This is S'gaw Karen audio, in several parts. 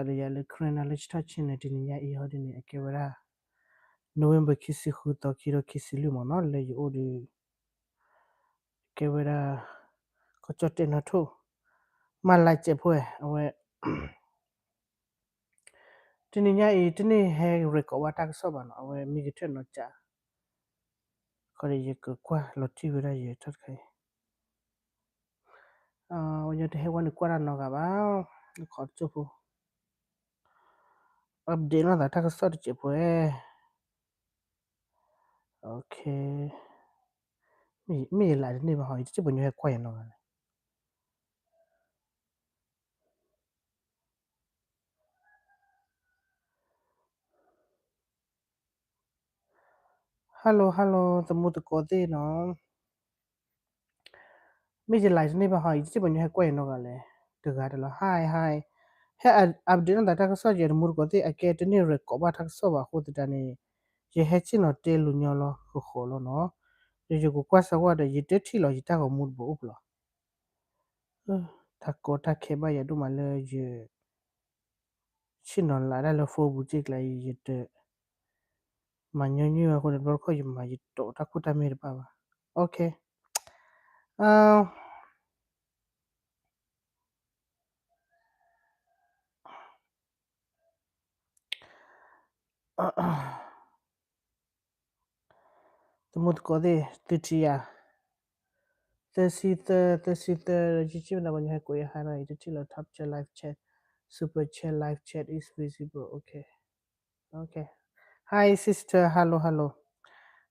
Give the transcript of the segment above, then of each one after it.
ဒီးယၤလၢ Karen လၢ TikTok channel တနံၤညါအံၤဟီဒ်န့ၣ် အကဲဝဲဒၣ် November ခံဆံဃုသီ ခံကထိခံဆံလွံၢ်မ့ၢ်နီၤ လၢယအိၣ်ဒီး ကဲဝဲဒၣ် ကီၢ်ကၠီၣ်တဲၣ်နီၣ်ထိၣ် မၤလၢကဲးဖိဝဲ အဝဲ တနံၤညါအံၤ တန့ၢ်ဟဲ record ဘၣ်တၢ်ကစီၣ်ဘၣ်နီၤ အဝဲမ့ၢ်ကထၢၣ်နီၤကး ခီဒီးယကကွၢ်လီၤတံၢ်ဝဲဒၣ်ယဲထီၣ်တခါအံၤ ဝဲညီတဟဲဝဲန့ၣ်ကွၢ်တၢ်နီတဂၤဘၣ် ခီတကၠိၢ်ဖိ update လိာ်သးတၢ်ကစီၣ်တစဲးဖိဝဲ OK မ့ၢ်ယလၢတန့ၢ်ဘၣ်ဟီ ယတစံးပှၤညီဟဲကွၢ်ယၤနီတဂၤလဲၣ် Hello hello သမူသကိးသ့ၣ်နီၤ မ့ၢ်ယလၢတန့ၢ်ဘၣ်ဟီ ယတစံးပှၤညီဟဲကွၢ်ယၤနီတဂၤလဲၣ် တဂၤတလီၤ Hi hi ဟဲ update လိာ်သးတၢ်ကစီၣ်ယဲ သမူသကိးသ့ၣ် အကဲတန့ၢ် record ဘၣ်တၢ်ကစီၣ်ဘၣ်အဃိသတးန့ၣ် ယဟဲဆ့ၣ်နီၤတဲလိာ်ညီလီၤဃီဃီလီၤနီၤ ဒီးယကကွၢ်စၢၤဝဲဒီး ယတထံၣ်လီၤယတၢ်ဂီၤမူတဘိးအိၣ်ဖျိ တၢ်ကီတၢ်ခဲဘၣ်ယၤဒိၣ်မးလၢယ ဆ့ၣ်နီၤလးဒၣ်လၢ phone ပူၤစ့ၢ်ကျါအံၤ ယတ မၤညီနုၢ်ဝဲအဃိန့ၣ် တဘျီတခီၣ်ယမၤယတီးတၢ်ခိၣ်တၢ်မဲၢ်တဘၣ်ဘၣ် OK သမူသကိးသ့ၣ် သုထံၣ်ယၤ သၢဆံသၢ သၢဆံသၢ ယစံးမ့ၢ်သးပှၤညီဟဲကိးယၤဟါနီၤ ယတထံၣ်လီၤ top chat live chat super chat live chat is visible OK OK Hi sister hello hello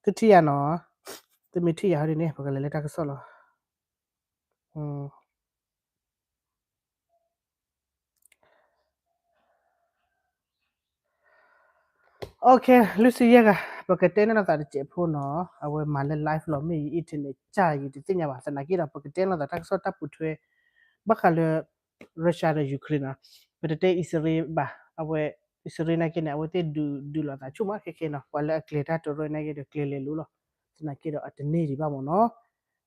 သုထံၣ်ယၤနီၤ သုမ့ၢ်ထံၣ်ယၤဟီဒ်န့ၣ် ပကလဲၤလၢတၢ်ကစီၣ်လီၤ OK လွံၢ်ဆံယဲၢ်ဂၤ ပကတဲန့ၢ်လိာ်သးတစဲးဖိနီၤ အဝဲမၤလၢ live လီၤ မ့ၢ်ယ internet ကၢ်ယတသ့ၣ်ညါဘၣ် သနာ်က့ဒီး ပကတဲန့ၢ်လိာ်သးတၢ်ကစီၣ်တၢ်ပိာ်ထွဲ ဘၣ်ဃးလၢ Russia ဒီး Ukraine နီၤ ပတတဲအံၣ်စရ့လးဘၣ် အဝဲ အံၣ်စရ့လးနာ်က့န့ၣ် အဝဲသ့ၣ်ဒုးဒုးလိာ်သးဆူၣ်မးခဲခဲနီၤ ပှၤလၢအကျဲၤတၢ်တရၢနာ်က့ဒီးကျဲၤလဲၤလိၤလီၤ သနာ်က့ဒီးအတန့ၢ်ဒံးဘၣ်မ့ၢ်နီၤ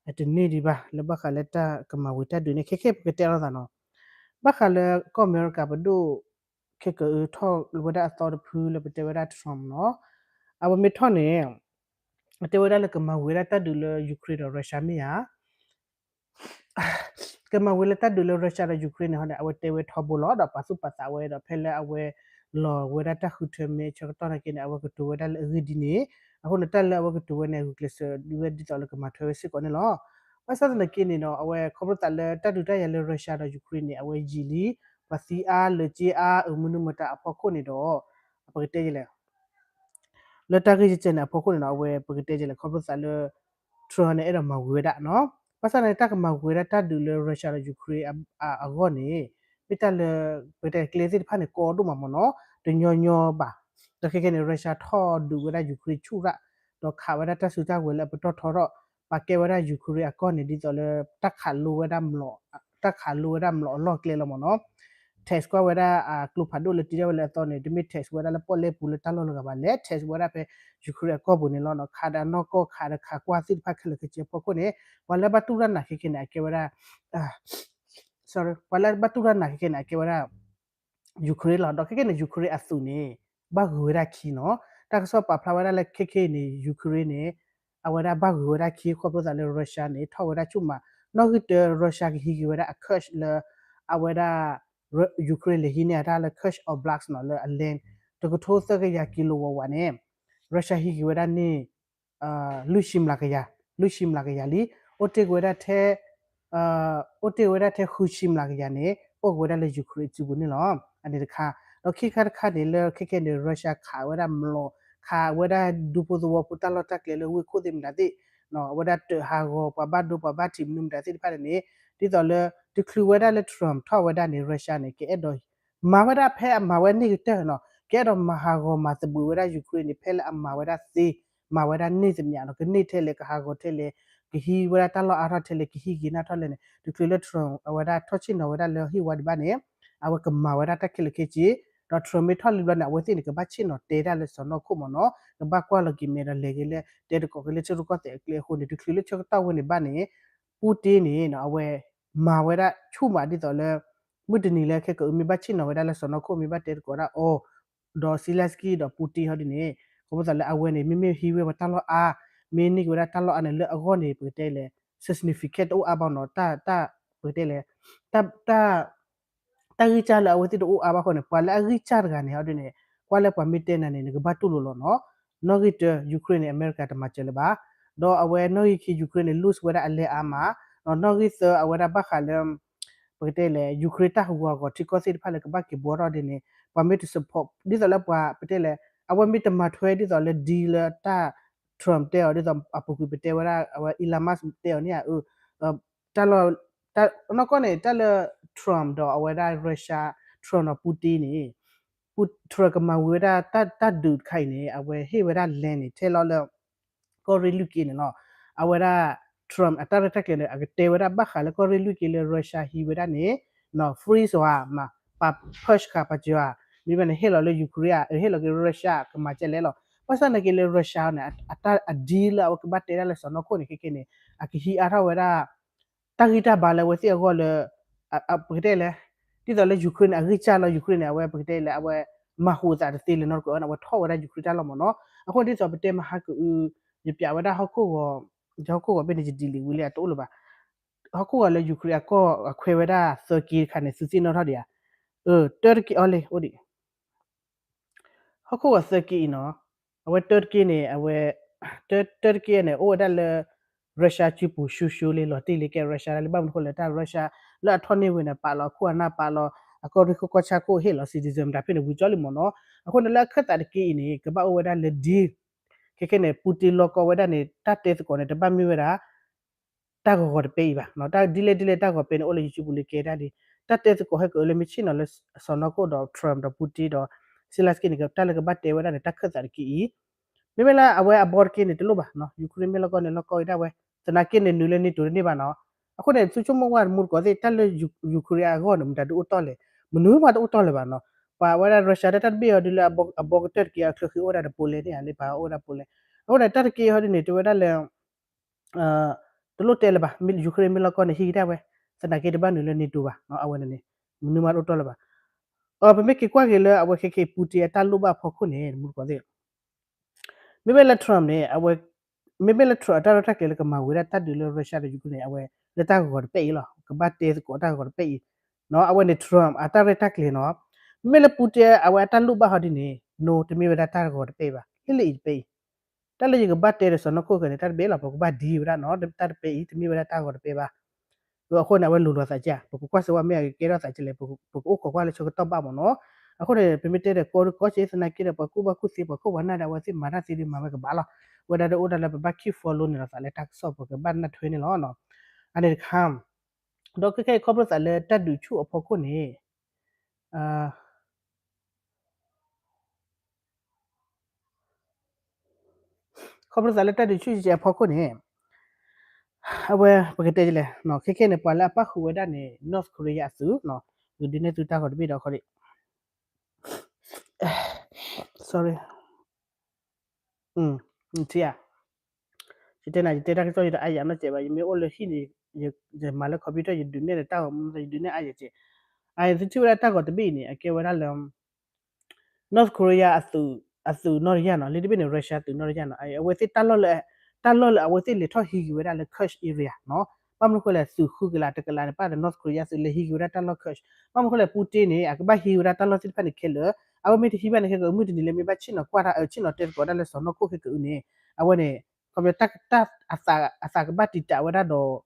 အတန့ၢ်ဒံးဘၣ် လၢဘၣ်ဃးလၢတၢ်ကမၤဝံၤတၢ်ဒုးန့ၣ် ခဲခဲပကတဲလိာ်သးနီၤ ဘၣ်ဃးလၢကီၢ်အမဲရကၤပဒိၣ် ခဲကထီၣ်ဝဲဒၣ်အသီတဖုလၢပတဲဝဲဒၣ် Trump နီၤ အဝဲမ့ၢ်ထီၣ်န့ၣ် အတဲဝဲဒၣ်လၢကမၤဝံၤဝဲဒၣ်တၢ်ဒုးလၢ Ukraine ဒီး Russia မ့ၢ်ဧါ ကမၤဝံၤလၢတၢ်ဒုးလၢ Russia ဒီး Ukraine န့ၣ်ဟီန့ၣ် အဝဲတဲဝဲထီဘိလီၤ ဒီးပာ်သူၣ်ပာ်သးဝဲဒီး ဖဲလၢအဝဲလီၤဝဲဒၣ်တၢ်ဃုထၢမ့ၢ်ဆၢကတီၢ်နာ်က့န့ၣ် အဝဲကတိၤဝဲဒၣ်လၢအဂ့ၢ်ဒ်န့ၣ် အဃိန့ၣ် တၢ်လၢအဝဲကတိၤဝဲန့ၣ် အဂုာ်ကျဲးစၢးဒ်ဝဲဒ်သိးလၢကမၤထွဲဝဲစ့ၢ်ကီးန့ၣ်လီၤ. ဘၣ်ဆၣ်သနာ်က့န့ၣ်ဒီး အဝဲခီဖျိသးလၢတၢ်ဒုးတၢ်ယၤလၢ Russia ဒီး Ukraine န့ၣ် အဝဲယံာ်လံ ပှၤသံအါ လၢက့အါ အမနုၤမတၤအဖီခိၣ်န့ၣ်ဒီး ပကတဲလဲၣ် လၢတၢ်ဂ့ၢ်ကဲကဲန့ၣ်အဖီခိၣ်န့ၣ်ဒီး အဝဲပကတဲလဲၣ် ခီဖျိသးလၢ Trump န့ၣ် အဲၣ်ဒိးမၤဝံၤဝဲဒၣ်နီၤ. ဘၣ်ဆၣ်န့ၣ် တၢ်ကမၤဝံၤဝဲဒၣ်တၢ်ဒုးလၢ Russia ဒီး Ukraine အဂီၢ်န့ၣ် မ့ၢ်တၢ်လၢ ပကတဲကျဲသ့ၣ်တဖၣ်န့ၣ် ကီဒိၣ်မးမ့ၢ်နီၤ တညီညီဘၣ်. ဒီးခဲကဲန့ၣ် Russia ထီၣ်ဒုးဝဲဒၣ် Ukraine ဆူၣ်ရၣ် ဒီးခးဝဲဒၣ်တၢ်စုတၢ်ဝဲၤလၢအပတီၢ်ထီထီၣ် ပာ်ကဲဝဲဒၣ် Ukraine အကီၢ်န့ၣ် ဒ်သိးလၢ တၢ်ခးလိဝဲဒၣ် တၢ်ခးလိဝဲဒၣ်မျိာ်အလီၢ်ကျဲလီၤမ့ၢ်နီၤ. test ကွၢ်ဝဲဒၣ် ကျိဖးဒိၣ်လၢတံၤဒၣ်ဝဲလၢအသီန့ၣ် တမ့ၢ် test ဝဲဒၣ်လၢပီၣ်လဲၣ်ပူၤလၢတၢ်လီၢ်လၢၤဂၤဘၣ် လဲၤ test ဝဲဒၣ်ဖဲ Ukraine အကီၢ်ပူၤန့ၣ်လီၤ. ခးဒီးနီၢ်ကီၢ်ခးဒီးခးကွၢ်သ့ၣ်တဖၣ်ခဲလၢာ်ခဲဆ့အဖီခိၣ်န့ၣ် ပှၤလၢဘၣ်တူၢ်တၢ်နာ်ခဲကဲန့ၣ် အကဲဝဲဒၣ် sorry ပှၤလၢဘၣ်တူၢ်တၢ်နာ်ခဲကဲန့ၣ် အကဲဝဲဒၣ် Ukraine လီၤ. ဒီးခဲကဲန့ၣ် Ukraine အသုးန့ၣ် ဘၣ်ဂုာ်ဝဲဒၣ်ခံနီၤ. တၢ်ကစီၣ်ပာ်ဖျါဝဲဒၣ်လၢခဲကဲအံၤန့ၣ် Ukraine န့ၣ် အဝဲဒၣ်ဘၣ်ဂုာ်ဝဲဒၣ်ခံ ခီဖျိသးလၢ Russia န့ၣ် ထီၣ်ဝဲဒၣ်ဆူၣ်မး နီၣ်ဂံၢ်တၢ Russia ကဟံးက့ၤဝဲဒၣ်အ Kursk လၢ အဝဲဒၣ် Ukraine လဲၤဟံးန့ၢ်အတၢ်လၢ Kursk Oblast နီၤ လၢအ land တကထိသၢကယၤ kilowatt ဝဲန့ၣ် Russia ဟံးက့ၤဝဲဒၣ်န့ၣ် လွံၢ်ဆံမျးကယၤ လွံၢ်ဆံမျးကယၤလံ. အိၣ်တ့ၢ်က့ၤဝဲဒၣ်ထဲ အိၣ်တ့ၢ်ဝဲဒၣ်ထဲဃုဆံမျးကယၤန့ၣ် အိၣ်က့ၤဝဲဒၣ်လၢ Ukraine အစုပူၤန့ၣ်လီၤ. အန့ၣ်တခါ ဒီးခံခါတခါန့ၣ် လၢခဲကဲန့ၣ် Russia ခးဝဲဒၣ်မျိာ် ခးဝဲဒၣ်ဒူဖိသဝီဖိတၢ်လီၢ်တၢ်ကျဲလၢဝ့ၢ်ခိၣ်သ့ၣ်မတၤသ့ၣ် အဝဲဒၣ်တၢးဟးဂီၤပှၤဘၣ်ဒိပှၤဘၣ်ထံးမနုၤမတၤသ့ၣ်တဖၣ်န့ၣ် ဒ်သိးလၢ တချုးဝဲဒၣ်လၢ Trump ထီၣ်ဝဲဒၣ်န့ၣ် Russia န့ၣ် ကအဲၣ်ဒိး မၤဝဲဒၣ်ဖဲအမၤဝဲန့ၢ်ကတၢၢ်နီၤ ကအဲၣ်ဒိးမၤဟးဂီၤမၤသဘုးဝဲဒၣ် Ukraine န့ၣ် ဖဲလၢအမၤဝဲဒၣ်သ့ မၤဝဲဒၣ်န့ၢ်သမျးနီၤ ကန့ၢ်ထဲလဲၣ် ကဟးဂီၤထဲလဲၣ် ကဟံးဝဲဒၣ်တၢ်လီၢ်အါထီၣ်ထဲလဲၣ် ကဟံးက့ၤနၢ်ထီၣ်လဲၣ်န့ၣ် တချုးလၢ Trump အဝဲဒၣ်ထီၣ်ဆ့ၣ်နီၤဝဲဒၣ်လၢဟံၣ်ဝါဒံးဘၣ်န့ၣ် အဝဲကမၤဝဲဒၣ်တၢ်ခဲလၢာ်ခဲဆ့ ဒီး Trump မ့ၢ်ထီၣ်လံဘျီန့ၣ် အဝဲသ့ၣ်န့ၣ် ကဘၣ်ဆ့ၣ်နီၤတဲတၢ်လၢစီၤနီၢ်ခိၣ်မ့ၢ်နီၤ ကဘၣ်ကွၢ်လီၤက့ၤမဲာ်ဒီးလဲၤက့ၤလၢ တဲတကိးက့ၤလၢဆၢကတီၢ်သဲးအကျဲအဃိန့ၣ် တချုးလၢဆၢကတီၢ်ဝဲန့ၣ်ဘၣ်န့ၣ် Putin န့ၣ် အဝဲမၤဝဲဒၣ်ဆူၣ်မးဒ်သိးလၢ မုၢ်တနံၤလၢခဲကအုးမ့ၢ်ဘၣ်ဆ့ၣ်နီၤဝဲဒၣ်လၢစီၢ်နီၤခိၣ် မ့ၢ်ဘၣ်တဲသကိးဒၣ်အီၤ ဒီး Zelensky ဒီး Putin ဟီဒ်န့ၣ် ခီဖျိသးလၢအဝဲန့ၣ် မ့မ့ၢ်ဟံးဝဲပှၤတၢ်လီၢ်အါ, မ့ၢ်န့ၢ်က့ၤဝဲဒၣ်တၢ်လီၢ်အါန့ၣ် လၢအဂီၢ်န့ၣ် ပကတဲလဲၣ် significant တအိၣ်အါဘၣ်နီၤ, တၢ် ပကတဲလဲၣ် တၢ် တၢ်ဂံၢ်စၢ်လၢအဝဲသ့ၣ်တအိၣ်အါဘၣ်ဃိန့ၣ် ပှၤလၢအဂံၢ်စၢ်တဂၤန့ၣ် ဟီဒ်န့ၣ် ကွၢ်လၢပှၤမ့ၢ်တဲနၤန့ၣ် နကဘၣ်တူၢ်လိာ်လီၤနီၤ. နီၣ်ဂံၢ်တၢ Ukraine န့ၣ် အမဲရကၤတမၤစၢၤလၢၤဘၣ်, ဒီးအဝဲနီၣ်ဂံၢ်ခံ Ukraine န့ၣ် lose ဝဲဒၣ်အလဲအါမး, နီၣ်ဂံၢ်သၢ အဝဲဒၣ်ဘၣ်ဃးလၢ ပကတဲလဲၣ် Ukraine တၢ်ဟးဂူာ်ဟးဂီၤထံကီၢ်သ့ၣ်တဖၣ်လၢကဘၣ်က့ၤဘှီထီၣ်ဒ်န့ၣ် ပှၤမ့ၢ်တ support ဒ်သိးလၢပှၤ ပတဲလဲၣ် အဝဲမ့ၢ်တမၤထွဲဒ်သိးလၢ deal လၢတၢ် Trump တဲအီၤ ဒ်သိးအပူၤကွံာ်ပတဲဝဲဒၣ် အဝဲ Elon Musk တဲအီၤန့ၣ်ဧါ, တၢ်လီၢ် နီၢ်ကီၢ်န့ၣ် တၢ်လၢ Trump ဒီးအဝဲဒၣ် Russia, Trump ဒီး Putin န့ၣ် Trump ကမၤဝံၤဝဲဒၣ် တၢ်ဒုးတခါအံၤန့ၣ် အဝဲဟ့ၣ်ဝဲဒၣ် land န့ၣ် ထဲလီၤလၢ ကီၢ်ရ့ၣ်လွံၢ်က့န့ၣ်လီၤ. အဝဲဒၣ် Trump အတၢ်ရဲၣ်တၢ်ကျဲၤန့ၣ် အကတဲဝဲဒၣ်ဘၣ်ဃးလၢကီၢ်ရ့ၣ်လွံၢ်က့လၢ Russia ဟံးဝဲဒၣ်န့ၣ် freeze ဧါ, ပာ် purge ဃာ် ပာ်စၢၤဧါ, မ့ၢ်ဘၣ်န့ၣ် ဟ့ၣ်လီၤလၢ Ukraine ဧါ, ဟ့ၣ်လီၤက့ၤ Russia ကမၤကဲလဲၣ်လီၤ. ဘၣ်ဆၣ်သနာ်က့လၢ Russia န့ၣ် အတၢ်အ deal လၢအဝဲကဘၣ်တဲဒၣ်လၢစီၢ်နီၤခိၣ်န့ၣ် ခဲကဲန့ၣ် အကဟံးအါထီၣ်ဝဲဒၣ် တၢ်ဂံၢ်တၢ်ဘါလၢအဝဲသ့ၣ်အဂီၢ်လၢ ပကတဲလဲၣ် ဒ်သိးလၢ Ukraine န့ၣ် အဂံၢ်စၢ်လီၤ Ukraine န့ၣ် အဝဲပကတဲလဲၣ် အဝဲ မၤဟူးသးတသ့လၢၤနီတကီၢ်န့ၣ် အဝဲထီၣ်ဝဲဒၣ် Ukraine တၢ်လီၢ်မ့ၢ်နီၤ. အဃိန့ၣ်ဒ်သိးပတဲမဟါကအုး ယပျးဝဲဒၣ်ဟီၣ်ခိၣ်ဂီၤ, ယဟီၣ်ခိၣ်ဂီၤဘ့ၣ်န့ၣ် ယဒံးလံာ်ဝံၤလံအတအိၣ်လၢၤဘၣ်. ဟီၣ်ခိၣ်ဂီၤလၢ Ukraine အကီၢ်အခွဲးဝဲဒၣ်သၢက့တခါန့ၣ် သုသ့ၣ်နီၣ်ထီၣ်ဒံးဧါ. တၢတက့အီၤလံ အိၣ်ဒံး ဟီၣ်ခိၣ်ဂီၤသၢက့အံၤနီၤ, အဝဲတၢတက့န့ၣ် အဝဲ တၢတက့န့ၣ် အိၣ်ဝဲဒၣ်လၢ Russia စုပူၤ ရှုရှုလံ လီၤတံၢ်လံကဲ Russia ဒၣ်လံ ဘၣ်မနုၤအဃိလဲၣ် တၢ် Russia လၢအထီၣ်န့ၢ်ဝဲန့ၣ် ပာ်လီၤအခိၣ်အနၢ် ပာ်လီၤအကီၢ်ရ့ၣ်ခိၣ်ကီၢ်ဆၣ်ခိၣ် ဟ့ၣ်လီၤ citizen တၢ်ဖဲန့ၣ် ဝံၤကၠီလံမ့ၢ်နီၤ. အဃိန့ၣ် လၢအခၢၣ်သးတက့အံၤန့ၣ် ကဘၣ်အိၣ်ဝဲဒၣ်လၢ deal ခဲခဲန့ၣ် Putin လီၢ်ကီၢ်ဝဲဒၣ်န့ၣ် တၢ်တဲသကိးန့ၣ် တဘၣ်မ့ၢ်ဝဲဒၣ် တၢ်ဂီၤဂီၤတပဲအံၤဘၣ်, တၢ်ဒ်လဲၣ်ဒ်လဲၣ်တၢ်ဂီၤပဲန့ၣ် အိၣ်လၢ YouTube ပူၤလံကဲဒၣ်လံ, တၢ်တဲသကိးဟဲက့ၤလၢမ့ၢ်ဆ့ၣ်နီၤလၢ စီၢ်နီၤခိၣ်ဒီး Trump ဒီး Putin ဒီး Zelensky န့ၣ် တၢ်လၢကဘၣ်တဲဝဲဒၣ်န့ၣ် တၢ်ခၢၣ်သးတက့အံၤ, မ့မ့ၢ်လၢအဝဲအဘီတက့န့ၣ် တလိၣ်ဘၣ်နီၤ, Ukraine မ့ၢ်လီၢ်ကီၢ်န့ၣ် လီၢ်ကီၢ်ဝဲဒၣ်ဝဲ, သနာ်က့န့ၣ် နုာ်လၢ NATO တန့ၢ်ဘၣ်နီၤ. အဃိန့ၣ် သုဆိကမိၣ်ကွၢ်တမူတကိးသ့ၣ် တၢ်လၢ Ukraine အဂီၢ်န့ၣ် မတၤဒုးအိၣ်တီၢ်လဲၣ်, မနုၤမးတအိၣ်တီၢ်လၢၤဘၣ်နီၤ. ပှၤဝဲဒၣ် Russia တၢ်တဘ့ၣ်အီၤဒုးလၢအဘီကတၢၢ်တက့ၢ်အချၢဃံအိၣ်ဝဲဒၣ်ဒီး Poland န့ၣ်ဧါ, န့ၣ်ပှၤအိၣ်ဝဲဒၣ် Poland. အဃိန့ၣ် တၢ်တက့ဟီဒ်န့ၣ် တဲဝဲဒၣ်လၢ တလိၣ်တဲလၢၤဘၣ်, Ukraine မ့ၢ်လီၢ်ကီၢ်န့ၣ် ဟံးကဒါဝဲ, သနာ်က့တဘၣ်နုာ်လၢ NATO ဘၣ်, အဝဲန့ၣ်န့ၣ် မနုၤမးတအိၣ်တီၢ်လၢၤဘၣ်. ပမ့ၢ်က့ၤကွၢ်က့ၤလၢအဝဲခဲခဲ Putin အတၢ်လိၣ်ဘၣ်အဖီခိၣ်န့ၣ် တမူတကိးသ့ၣ် မ့မ့ၢ်လၢ Trump န့ၣ် အဝဲ မ့မ့ၢ်လၢ Trump အတၢ်ရဲၣ်တၢ်ကျဲၤလၢကမၤဝဲဒၣ်တၢ်ဒုးလၢ Russia ဒီး Ukraine န့ၣ် အဝဲလၢတၢ်ဂီၤတပဲအံၤလီၤ, ကဘၣ်တဲသကိးတၢ်ဂီၤတပဲအံၤ, အဝဲန့ၣ် Trump အတၢ်ရဲၣ်တၢ်ကျဲၤနီၤ. မ့မ့ၢ်လၢ Putin အဝဲအတၢ်လိၣ်ဘၣ်ဟီဒ်န့ၣ် no တမ့ၢ်ဝဲဒၣ်တၢ်ဂီၤတပဲအံၤဘၣ်, လၢလၢအံၤတပဲအံၤ, တၢ်လၢယကဘၣ်တဲဒီးစီၢ်နီၤခိၣ်ခဲန့ၣ် တၢ်တပဲလီၤ, ပကဘၣ်ဒံဝဲဒၣ်နီၤ, တၢ်တပဲအံၤ တမ့ၢ်ဝဲဒၣ်တၢ်ဂီၤတပဲဘၣ်. အဃိန့ၣ် အဝဲလိၤလိာ်သးကဲ, ပကကွၢ်စၢၤဝဲမ့ၢ်အကကဲထီၣ်သးကလဲၣ်, ပကအိၣ်ခိးကွၢ်လၢဆၢကတီၢ်ဘၣ်မ့ၢ်နီၤ. အဃိန့ၣ် ပမ့ၢ်တဲဒီးကီဒုးကီစ့သနာ်က့ဒီး ပှၤကူၣ်ဘၣ်ကူၣ်သ့ ပှၤခိၣ်ပှၤနၢ်ဒီး အဝဲသ့ၣ်မၤတၢ်သ့ဒုးမၤဝဲကဘၣ်လီၤ. ဝဲဒၣ်ဒီးအိၣ်ဒၣ်လၢပဘၣ် keep follow န့ၣ်လီၤသးလၢတၢ်ကစီၣ်ပကဘၣ်နၢ်ထွဲန့ၣ်လီၤ. အန့ၣ်တခါ ဒီးခဲခဲအံၤခီဖျိသးလၢတၢ်ဒုးဆူၣ်အဖီခိၣ်န့ၣ် ခီဖျိသးလၢတၢ်ဒုးဆူၣ်ကဲအဖီခိၣ်န့ၣ် အဝဲပကတဲလဲၣ်, ခဲခဲန့ၣ် ပှၤလၢအပၣ်ဃုာ်ဝဲဒၣ်န့ၣ် North Korea အသုး, ယဒုးနဲၣ်သုတၢ်ဂီၤတဘ့ၣ်ဒီးခီဒံး sorry ယတဲနၤ ယတဲတၢ်ကစီၣ် ယတအါယၤနီတစဲးဘၣ်, ယမ့ၢ်အိၣ်လၢဟံၣ်န့ၣ် ယမၤလၢ computer ယဒုးနဲၣ်ဒီးတၢ်ဂီၤမူ ယဒုးနဲၣ်အါယၤစဲး. အသုထံၣ်ဝဲဒၣ်တၢ်ဂီၤတဘ့ၣ်အံၤန့ၣ် အကဲဝဲဒၣ်လၢ North Korea အသုး, အသုးနီၢ်တယၢ်နီၤ, လၢတဘ့ၣ်န့ၣ် Russia သုးနီၢ်တယၢ်နီၤ, အဝဲသ့ၣ်တၢ်လီၢ်လၢ, တၢ်လီၢ်လၢအဝဲသ့ၣ်လဲၤထီၣ်ဟံးက့ၤဝဲဒၣ်လၢ Kursk area နီၤ, ဘၣ်မနုၤဃိလဲၣ် သုးဃုကလးတကလးန့ၣ် ပၣ်ဒီး North Korea သုးလဲၤဟံးက့ၤဝဲဒၣ်တၢ်လီၢ် Kursk, ဘၣ်မနုၤဃိလဲၣ် Putin န့ၣ် အကဘၣ်ဟံးဝဲဒၣ်တၢ်လီၢ်သ့ၣ်တဖၣ်န့ၣ်ခဲလၢာ်, အဝဲမ့ၢ်တဟံးဘၣ်န့ၣ် ခဲကမုၢ်တနံၤလၢမ့ၢ်ဘၣ်ဆ့ၣ်နီၤကွၢ်တၢ်အၢ ဆ့ၣ်နီၤတဲသကိးတၢ်လၢစီၢ်နီၤခိၣ်ခဲကအုးန့ၣ်, အဝဲန့ၣ် ခီဖျိ အသးကဘၣ်တံာ်တာ်ဝဲဒၣ်ဒီး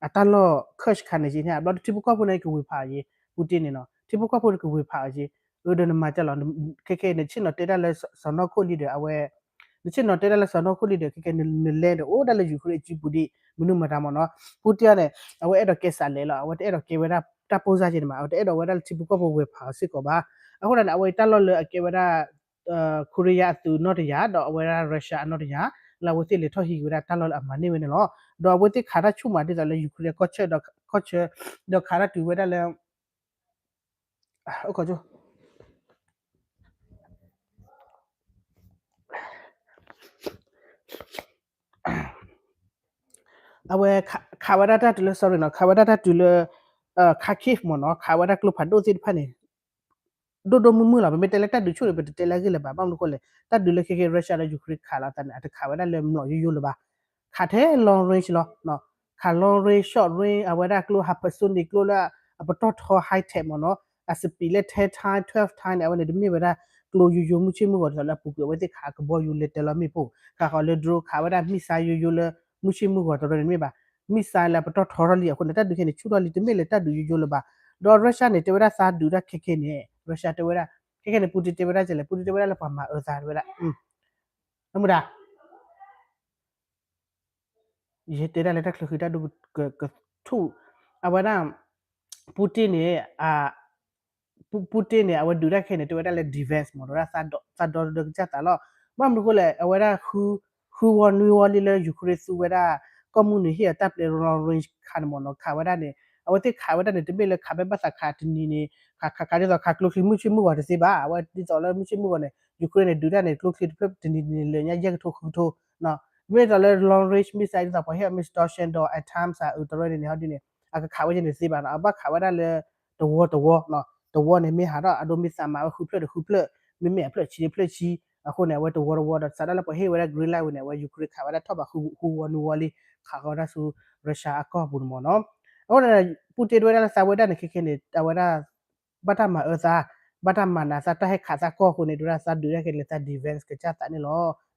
အတၢ်လီၢ် Kursk ခါန့ၣ်က့န့ၣ် အဘျီဒီးထံဖိကီၢ်ဖိန့ၣ်ကဝ့ၤဖးအီၤက့, Putin န့ၣ်နီၤ, ထံဖိကီၢ်ဖိန့ၣ်ကဝ့ၤဖးအီၤက့, အၢ ဒီးနမၤတၢ်လီၤ, ခဲခဲအံၤ နဆ့ၣ်နီၤတဲတၢ်လၢစီၢ်နီၤခိၣ်လံဒီး အဝဲ, နဆ့ၣ်နီၤတဲတၢ်လၢစီၢ်နီၤခိၣ်လံဒီး ခဲခဲနလဲၤဒီးအိၣ်ဒၣ်လၢ Ukraine အစုပူၤဒံး မနုၤမတၤမ့ၢ်နီၤ, Putin န့ၣ် အဝဲအဲၣ်ဒိးကဲစးလဲၣ်လီၤ, အဝဲတအဲၣ်ဒိးကဲဝဲဒၣ်တၢ်ပိၢ်စၢ်က့န့ၣ်မး, အဝဲတအဲၣ်ဒိးဝဲဒၣ်လၢထံဖိကီၢ်ဖိဝ့ၤဖးအီၤစ့ၢ်ကီးဘၣ်. အဃိန့ၣ် အဝဲအံၤတၢ်လီၢ်လၢအကဲဝဲဒၣ် Korea အသုးနီၢ်တယၢ် ဒီးအဝဲဒၣ် Russia အနီၢ်တယၢ် လၢအဝဲသ့ၣ်လဲၤထီၣ်ဟံးက့ၤဝဲဒၣ်တၢ်လီၢ်လၢအမၤန့ၢ်ဝဲန့ၣ်လီၤ. ဒီးအဝဲသ့ၣ်ခးတၢ်ဆူၣ်မးဒ်သိးလၢ Ukraine ကီၢ်ဆၢ, ကီၢ်ဆၢ, ဒီးခးတၢ်တုၤဝဲဒၣ်လၢ အဝဲခးဝဲဒၣ်တၢ်တုၤလၢ sorry နီၤ, ခးဝဲဒၣ်တၢ်တုၤလၢ Kharkiv မ့ၢ်နီၤ ခးဝဲဒၣ်ကျိဖးဒိၣ်သ့ၣ်တဖၣ်န့ၣ် ဒိၣ်ဒိၣ်မုၢ်မုၢ်လီၤ. ပမ့ၢ်တဲလၢတၢ်ဒုးဆူၣ်န့ၣ် ပတတဲလၢအဂ့ၢ်လၢၤဘၣ်. ဘၣ်မနုၤအဃိလဲၣ် တၢ်ဒုးလၢခဲကဲ Russia ဒီး Ukraine ခးလီၤအသးန့ၣ် အတခးဝဲဒၣ်လၢမျိာ်ယိယိလၢၤဘၣ်. ခးထဲ long range လီၤ. ခး long range, short range အဝဲဒၣ်ကျိ hypersonic ကျိလၢ အပတီၢ်ထီ high tech မ့ၢ်နီၤ, အ speed လၢ ten time, twelve time န့ၣ် အဝဲန့ၣ်တမ့ၢ်ဝဲဒၣ်ကျိယိယိမုၢ်ဆ့ၣ်မုၢ်ဂီၤတသီလၢအပူၤကွံာ် အဝဲသ့ၣ်ခးကဘီယူၤလဲၤတဲလီၤမ့ၣ်ပိၢ်, ခးဃီၤလၢ drone ခးဝဲဒၣ် missile ယိယိလၢ မုၢ်ဆ့ၣ်မုၢ်ဂီၤတရၢန့ၣ်မ့ၢ်ဘၣ်. missile လၢအပတီၢ်ထီထီၣ်လံအဃိန့ၣ် တၢ်ဒုးခဲန့ၣ် ဆူၣ်ထီၣ်လံ တမ့ၢ်လၢတၢ်ဒုးယိယိလၢၤဘၣ်. ဒီး Russia န့ၣ် တဲဝဲဒၣ်သးဒုးတၢ်ခဲခဲန့ၣ် Russia တဲဝဲဒၣ် ခဲခဲန့ၣ် Putin တဲဝဲဒၣ်ကလဲၣ်, Putin တဲဝဲဒၣ်လၢပှၤမၤအၢသးတဲဝဲဒၣ် မုၢ်ဒၣ် ယတဲဒၣ်လၢတၢ်ချၢဃံတၢ်ဒိၣ်ကထူၣ်, အဝဲဒၣ် Putin န့ၣ် Putin န့ၣ် အဝဲဒုးတၢ်ခဲန့ၣ် တဲဝဲဒၣ်လၢ defense မ့ၢ်နီၤ, သးဒီတဒၢကစၢ်သးလီၤ. ဘၣ်မနုၤအဃိလဲၣ် အဝဲဒၣ် ဃုဝီနွံဝီလံလၢ Ukraine သူဝဲဒၣ် ကီၢ်မုၢ်နုာ်ဟ့ၣ်အတၢ်ပျဲ long range ခးန့ၣ်မ့ၢ်နီၤ, ခးဝဲဒၣ်န့ၣ် အဝဲသ့ၣ်ခးဝဲဒၣ်န့ၣ် တမ့ၢ်လၢခးဖဲဘၣ်သးခးတနံၤန့ၣ် ခးခးခးဒ်သိးခးကျိချံမုၢ်ဆ့ၣ်မုၢ်ဂီၤတသ့ဘၣ်. အဝဲဒ်သိးလၢမုၢ်ဆ့ၣ်မုၢ်ဂီၤန့ၣ် Ukraine န့ၣ် ဒုးတၢ်န့ၣ် ကျိချံတဖျၢၣ်တနံၤန့ၣ် လၢညါယဲၢ်ကထိဃုကထိ မ့ၢ်ဒီးလၢ long range missile ဒ်သိးပှၤဟ့ၣ်အီၤ မ့ၢ် Storm Shadow အ တၢ်မစၢ်အုးတရၢန့ၣ်န့ၣ် ဟီဒ်န့ၣ် အကခးဝဲကန့ၣ်တသ့ဘၣ်နီၤ, အဘၣ်ခးဝဲဒၣ်လၢ တဝီတဝီ, တဝီန့ၣ်မ့ၢ်ဟးထီၣ် အဒိမ့ၢ်သးမၤဝဲဃုဖျၢၣ်ဒီးဃုဖျၢၣ်, မ့မ့ၢ်အဖျၢၣ်ဆံဖျၢၣ်ဆံ, အဃိန့ၣ် အဝဲတဝီတဝီဒီး စးထီၣ်လၢပှၤဟ့ၣ်ဝဲဒၣ် green light ဝံၤန့ၣ် အဝဲ Ukraine ခးဝဲဒၣ်ထီၣ်ဘးဃုဝီနွံဝီလံ, ခးဃီၤဒၣ်ဆူ Russia အကီၢ်ပူၤန့ၣ်မ့ၢ်နီၤ. အဃိန့ၣ် Putin တဲဝဲဒၣ်လၢသးဝဲဒၣ်န့ၣ် ခဲခဲန့ၣ် အဝဲဒၣ် ဘၣ်တၢ်မၤအၢသး, ဘၣ်တၢ်မၤနးသး တၢ်ဟဲခးသးကီၢ်အဃိန့ၣ် တဲဝဲဒၣ်သးဒုးတၢ်ခဲလၢာ်သး defense ကစၢ်သးန့ၣ်လီ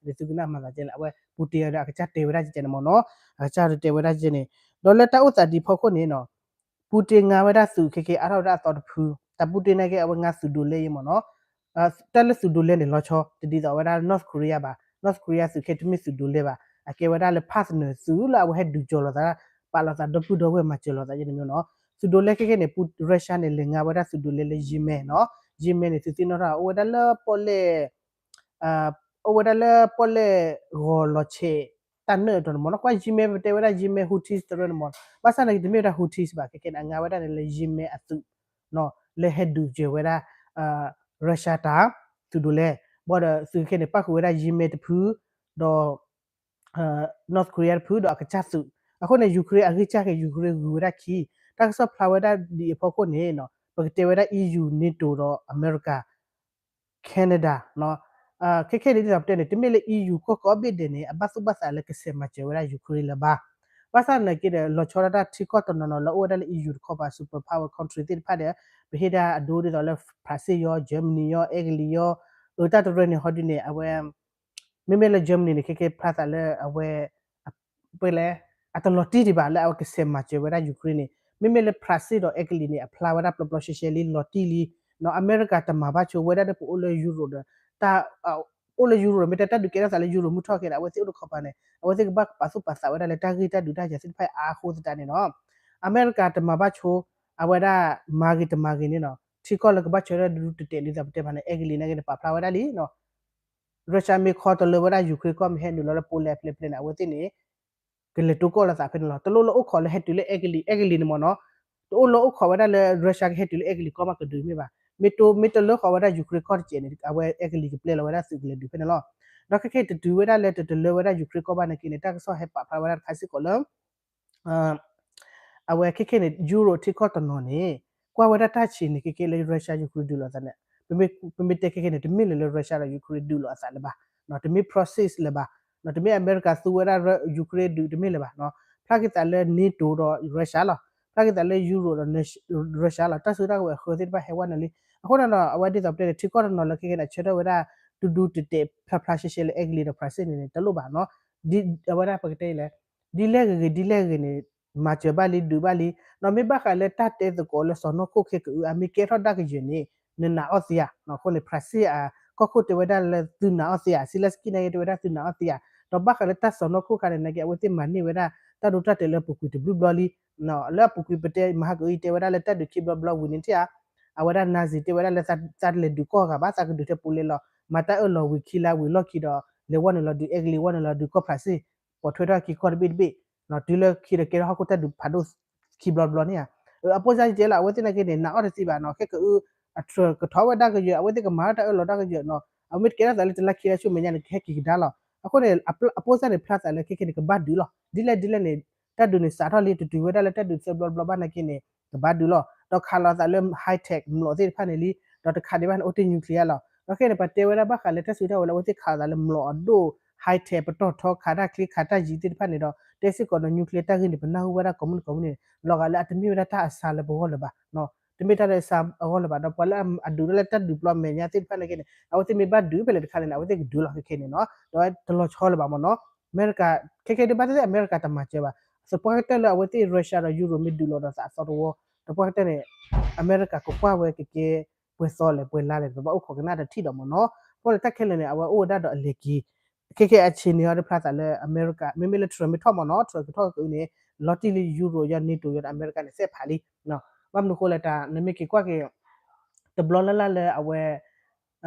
ၤ. ဒ်သုကနၣ်မၤသးကဲလၢ အဝဲ Putin ဒီးအကစၢ်တဲဝဲဒၣ်ကဲန့ၣ်မ့ၢ်နီၤ, အကစၢ်တဲဝဲဒၣ်ကဲန့ၣ်, ဒီးလၢတၢ်အိၣ်သးဒ်အဖီခိၣ်န့ၣ်နီၤ Putin ငါဝဲဒၣ်သုးခဲခဲအါထီၣ်ဝဲဒၣ်အသီတဖု, တၢ် Putin နာ်က့ အဝဲငါသုးဒိးလဲအံၤမ့ၢ်နီၤ, တၢ်လၢသုးဒိးလဲန့ၣ်လီၤဆီ တဒ်သိးဝဲဒၣ် North Korea ဘၣ်, North Korea သုးခဲတမ့ၢ်သုးဒိးလဲဘၣ်, အကဲဝဲဒၣ်လၢ partner သုးလၢအဝဲဟဲဒုးကၠီၤလိာ်သး, ပာ်လိာ်သးဒီပုၢ်ဒီဝဲၢ်မၤစၢၤလိာ်သးကဲန့ၣ်မ့ၢ်နီၤ. သုးဒိးလဲခဲခဲန့ၣ် Russia န့ၣ် လဲၤငါဝဲဒၣ်သုးဒိးလဲလၢ Yemen နီၤ, Yemen န့ၣ် သုသ့ၣ်နီၣ်ထီၣ် အိၣ်ဝဲဒၣ်လၢပီၣ်လဲၣ် အိၣ်ဝဲဒၣ်လၢပီၣ်လဲၣ်ဂီၤလီၤဆဲး တၢ်နၢၣ်အတီၤန့ၣ်မ့ၢ်နီၤ, ကွၢ် Yemen ပတဲဝဲဒၣ် Yemen Houthis တရၢန့ၣ်မ့ၢ်, ဘၣ်ဆၣ်န့ၣ် တမ့ၢ်ဝဲဒၣ် Houthis ဘၣ် ခဲခဲန့ၣ် အငါဝဲဒၣ်န့ၣ်လၢ Yemen အသုး လၢဟဲဒုးကၠီၤဝဲဒၣ် Russia တၢ် သုးဒိးလဲ, ဘၣ်ဒီးသုးခဲခဲန့ၣ် ပၣ်ဃုာ်ဝဲဒၣ် Yemen တဖု ဒီး North Korea တဖု ဒီးအကစၢ်သုး, အဃိန့ၣ် Ukraine အဂံၢ်စၢ်က့ၤ Ukraine ဂုၤဝဲဒၣ်ခံ, တၢ်ကစီၣ်ဖျါဝဲဒၣ်ဒ်အံၤအဖီခိၣ်န့ၣ် ပကတဲဝဲဒၣ် EU, NATO ဒီးအမဲရကၤ Canada ခဲခဲန့ၣ် ဒ်သိးပတဲန့ၣ် တမ့ၢ်လၢ EU ကီၢ်ကိးဘ့ၣ်ဒဲးန့ၣ် အဘၣ်သူၣ်ဘၣ်သးလၢကဆဲးမၤစၢၤဝဲဒၣ် Ukraine လၢၤဘၣ်. ဘၣ်ဆၣ်သနာ်က့ဒီး လီၤဆီဒၣ်တၢ်ထံကီၢ်တနီၤနီၤလၢအိၣ်ဝဲဒၣ်လၢ EU တခီပၤ superpower country သ့ၣ်တဖၣ်ဒီး ပဟ့ၣ်ဒၣ်အဒိဒ်သိးလၢ France ယီၤ, Germany ယီၤ, Italy ယီၤ, အတၢ်တရၢန့ၣ် ဟီဒ်န့ၣ် အဝဲ မ့မ့ၢ်လၢ Germany န့ၣ် ခဲခဲဖျါသးလၢအဝဲ ပလဲ အတလီၤတံၢ်ဒံးဘၣ်လၢအဝဲကဆဲးမၤစၢၤဝဲဒၣ် Ukraine န့ၣ်, မ့မ့ၢ်လၢ France ဒီး Italy န့ၣ် အဖျါဝဲဒၣ်ပျီပျီရှဲရှဲလံ လီၤတံၢ်လံ, အမဲရကၤတမၤဘၣ်ဆိ ဝဲဒၣ်ဒီးပအိၣ်လၢ Europe ဒီး တၢ် အိၣ်လၢ Europe မ့ၢ်တဲတၢ်ဒုးကဲထီၣ်သးလၢ Europe မုၢ်ထီၣ်ခဲဒီး အဝဲသ့ၣ်အိၣ်တခီပၤန့ၣ် အဝဲသ့ၣ်ကဘၣ်ပာ်သူၣ်ပာ်သးဝဲဒၣ်လၢတၢ်ဂ့ၢ်တၢ်ဒုးတၢ်ယၤသ့ၣ်တဖၣ်အါအဃိသတးန့ၣ်လီၤ. အမဲရကၤတမၤဘၣ်ဆိ အဝဲဒၣ်မၤဂ့ၤတမၤဂ့ၤန့ၣ်နီၤ ထံကီၢ်လၢကဘၣ်ဆၢထၢၣ်ဒူဒူတဲာ်တဲာ်ဒ်သိးပတဲဖဲန့ၣ် Italy နာ်က့န့ၣ် ပာ်ဖျါဝဲဒၣ်လံနီၤ Russia မ့ၢ်ခီတလၢဝဲဒၣ် Ukraine ကီၢ်မ့ၢ်ဟဲနုာ်လီၤလၢ Poland ဖျဲးဖျဲးန့ၣ် အဝဲသ့ၣ်န့ၣ် ကလဲၤတိကီၢ်လိာ်သးဖဲန့ၣ်လီၤ. တလိၣ်လၢအိၣ်ခိးလၢဟဲတုၤလၢ Italy, Italy န့ၣ်မ့ၢ်နီၤ တအိၣ်လၢအိၣ်ခိးဝဲဒၣ်လၢ Russia ကဟဲတုၤလၢ Italy ကီၢ်မးကဒုးမ့ၢ်ဘၣ်. မ့ၢ်တိ မ့ၢ်တလၢဃီၤဝဲဒၣ် Ukraine ကီၢ်တစဲးန့ၣ် အဝဲ Italy ကပျဲလီၤဝဲဒၣ်သုးကလဲၤဒုးဖဲန့ၣ်လီၤ. ဒီးခဲခဲတတုၤဝဲဒၣ်လၢတတလၢဝဲဒၣ် Ukraine ကီၢ်ဘၣ်နာ်က့န့ၣ် တၢ်ကစီၣ်ဟဲပာ်ဖျါဝဲဒၣ်တခါစ့ၢ်ကီးလၢ အဝဲခဲခဲန့ၣ် Europe ထံကီၢ်တနီၤန့ၣ် ကွၢ်ဝဲဒၣ်တၢ်ဆံးန့ၣ် ခဲခဲလၢ Russia Ukraine ဒုးလိာ်သးန့ၣ် ပမ့ၢ်တဲခဲခဲန့ၣ် တမ့ၢ်လၢလၢ Russia ဒီး Ukraine ဒုးလိာ်အသးလၢၤဘၣ်, တမ့ၢ် process လၢၤဘၣ်, တမ့ၢ်အမဲရကၤသူဝဲဒၣ် Ukraine ဒုးတမ့ၢ်လၢၤဘၣ်, ဖျါက့ၤသးလၢ NATO ဒီး Russia လီၤ. ဖျါက့ၤသးလၢ Europe ဒီး Russia လီၤ. တၢ်စုတၢ်ကဝဲၤအဃၢသ့ၣ်တဖၣ်ဟဲဝဲနုာ်လံ. အဃိန့ၣ်ဒီး အဝဲဒ်သိးပတဲန့ၣ် ထံကီၢ်တနီၤလၢခဲခဲန့ၣ် ဆၢထၢၣ်ဝဲဒၣ် ဒူဒူတဲာ်တဲာ်ဖျါဖျါရှဲရှဲလၢ Italy ဒီး France န့ၣ်န့ၣ် တလိၣ်ဘၣ်နီၤ. အဝဲဒၣ်ပကတဲလဲၣ် ဒ်လဲၣ်ဂ့ၤဂ့ၤ ဒ်လဲၣ်ဂ့ၤန့ၣ် မၤစၢၤဘၣ်လံ ဒုးဘၣ်လံ, ဒီးမ့ၢ်ဘၣ်ဃးလၢတၢ်တဲသကိးလၢစီၤနီၢ်ခိၣ်ခဲကအု အမ့ၢ်ကဲထီၣ်ဒၣ်ကယၢၤန့ၣ် နနာ်အီၣ်သ့ဧါ. အဃိန့ၣ် France အကီၢ်ခိၣ်တဲဝဲဒၣ်လၢသုနာ်အီၣ်သ့ဧါ, Zelenskyy နာ်က့တဲဝဲဒၣ်သုနာ်အီၣ်သ့ဧါ. ဒီးဘၣ်ဃးလၢတၢ်စီၤနီၢ်ခိၣ်ခါန့ၣ် နာ်က့အဝဲသ့ၣ်မၤန့ၢ်ဝဲဒၣ် တၢ်ဒိတၢ်တဲာ်လၢအပူၤကွံာ်တဘျုးဘျီလံ. လၢအပူၤကွံာ်ပတဲမဟါကအု ယတဲဝဲဒၣ်လၢတၢ်ဒုးခံဘျီဘျီဝံၤန့ၣ်ထံၣ်ဧါ. အဝဲဒၣ် Nazi တဲဝဲဒၣ်လၢသးတလဲၤဒုးကီၢ်ဂၤဘၣ် သးကဒုးထဲ Poland လီၤ. မၤတၢ်အၢၣ်လီၤဝံၤခံလါဝံၤလီၢ်ခံဒီး လဲၤဝဲနုာ်လီၤဒုး Italy ဝဲနုာ်လီၤဒုးကီၢ် France ပိာ်ထွဲထီၣ်ခံကီၢ်တဘ့ၣ်တဘ့ၣ်, တုၤလၢခံဒီးကဲထီၣ်ဟီၣ်ခိၣ်တၢ်ဒုးဖးဒိၣ်ခံဘျီဘျီန့ၣ်ဧါ. အပိၢ်စၢ်ယတဲလီၤ အဝဲသ့ၣ်နာ်က့န့ၣ် နာ်အီၣ်တသ့ဘၣ်နီၤ, ခဲကအု အထြၢးကထီဝဲဒၣ်ကယၢၤ အဝဲသ့ၣ်ကမၤထီၣ်တၢ်အၢၣ်လီၤတၢ်ကယၢၤနီၤ, အမ့ၢ်တကဲထီၣ်သးလၢတလါခံလါဆူမဲာ်ညါန့ၣ် ကဟဲက့ၤကဒါလီၤ. အဃိန့ၣ် အပိၢ်စၢ်န့ၣ်ဖျါသးလၢခဲခဲန့ၣ် ကဘၣ်ဒုးလီၤ. ဒ်လဲၣ်ဒ်လဲၣ်န့ၣ် တၢ်ဒုးန့ၣ်စးထီၣ်လံ တတုၤဝဲဒၣ်လၢတၢ်ဒုးသၢဘျီဘျီဘၣ်နာ်က့န့ၣ် ကဘၣ်ဒုးလီၤ. ဒီးခးလိာ်သးလၢ high tech မျိာ်သ့ၣ်တဖၣ်န့ၣ်လံ, ဒီးတခးဒံးဘၣ်န့ၣ် အိၣ်တ့ၢ် nuclear လီၤ. ဒီးခဲန့ၣ် ပှၤတဲဝဲဒၣ်ဘၣ်ဃးလၢတၢ်စုတၢ်ဝဲၤလၢအဝဲသ့ၣ်ခးလိာ်သးလၢမျိာ်အဒိၣ် high tech ပတီၢ်ထီ ခးတၢ်ချ့ခးတၢ်ယံၤသ့ၣ်တဖၣ်န့ၣ်ဒီး တဲစ့ၢ်ကီးဒီး nuclear တၢ်ဂ့ၢ်န့ၣ် ပနၢ်ဟူဝဲဒၣ်ကိးမုၢ်နံၤကိးမုၢ်နံၤန့ၣ် လီၤဂာ်လၢအတမ့ၢ်ဝဲဒၣ်တၢ်အဆါလၢပဂီၢ်လၢၤဘၣ် တမ့ၢ်တၢ်လၢအဆါအဂီၢ်လၢၤဘၣ်. ဒီးပှၤလၢအဒုးတၢ်လၢတၢ်ဒုးပျီ အမဲာ်ညါသ့ၣ်တဖၣ်န့ၣ်က့န့ၣ် အဝဲသ့ၣ်မ့ၢ်ဘၣ်ဒုးဖဲလဲၣ်တခါလဲၣ်န့ၣ် အဝဲသ့ၣ်ကဒုးလီၤခဲခဲန့ၣ်နီၤ. ဒီးတလီၤဆီလၢၤဘၣ်မ့ၢ်နီၤ. အမဲရကၤ ခဲခဲဒုးဘၣ်သ့ၣ်သ့ၣ် အမဲရကၤတမၤစၢၤဘၣ်. သပှၢ်ကတၢၢ်လၢအဝဲသ့ၣ် Russia ဒီး Europe မ့ၢ်ဒုးလိာ်ဒီးသးအသီတဝီ သပှၢ်ကတၢၢ်န့ၣ် အမဲရကၤကကွၢ်ဝဲကကဲ ပှဲၤသီလဲၣ်ပှဲၤလါလဲၣ် ပဘၣ်အိၣ်ခိးကနၣ်တထံၣ်ဒီးမ့ၢ်နီၤ. အဃိန့ၣ် တၢ်ခဲလၢာ်န့ၣ် အဝဲအိၣ်ဝဲဒၣ်ဒီးအလဲၤက့ၤ ခဲခဲအဆ့ၣ်န့ၣ်ဟီဒုးဖျါသးလၢ အမဲရကၤ မ့မ့ၢ်လၢ Trump မ့ၢ်ထီၣ်မ့ၢ်နီၤ Trump ကထီၣ်ကအုးန့ၣ် လီၤတံၢ်လၢ Europe ယီၤ NATO ယီၤဒီးအမဲရကၤန့ၣ် သဲးဖးလံ. ဘၣ်မနုၤဃိလဲၣ် တၢ်နမ့ၢ်က့ၤကွၢ်က့ၤ တဘျီလၢ်လၢ်လၢအဝဲ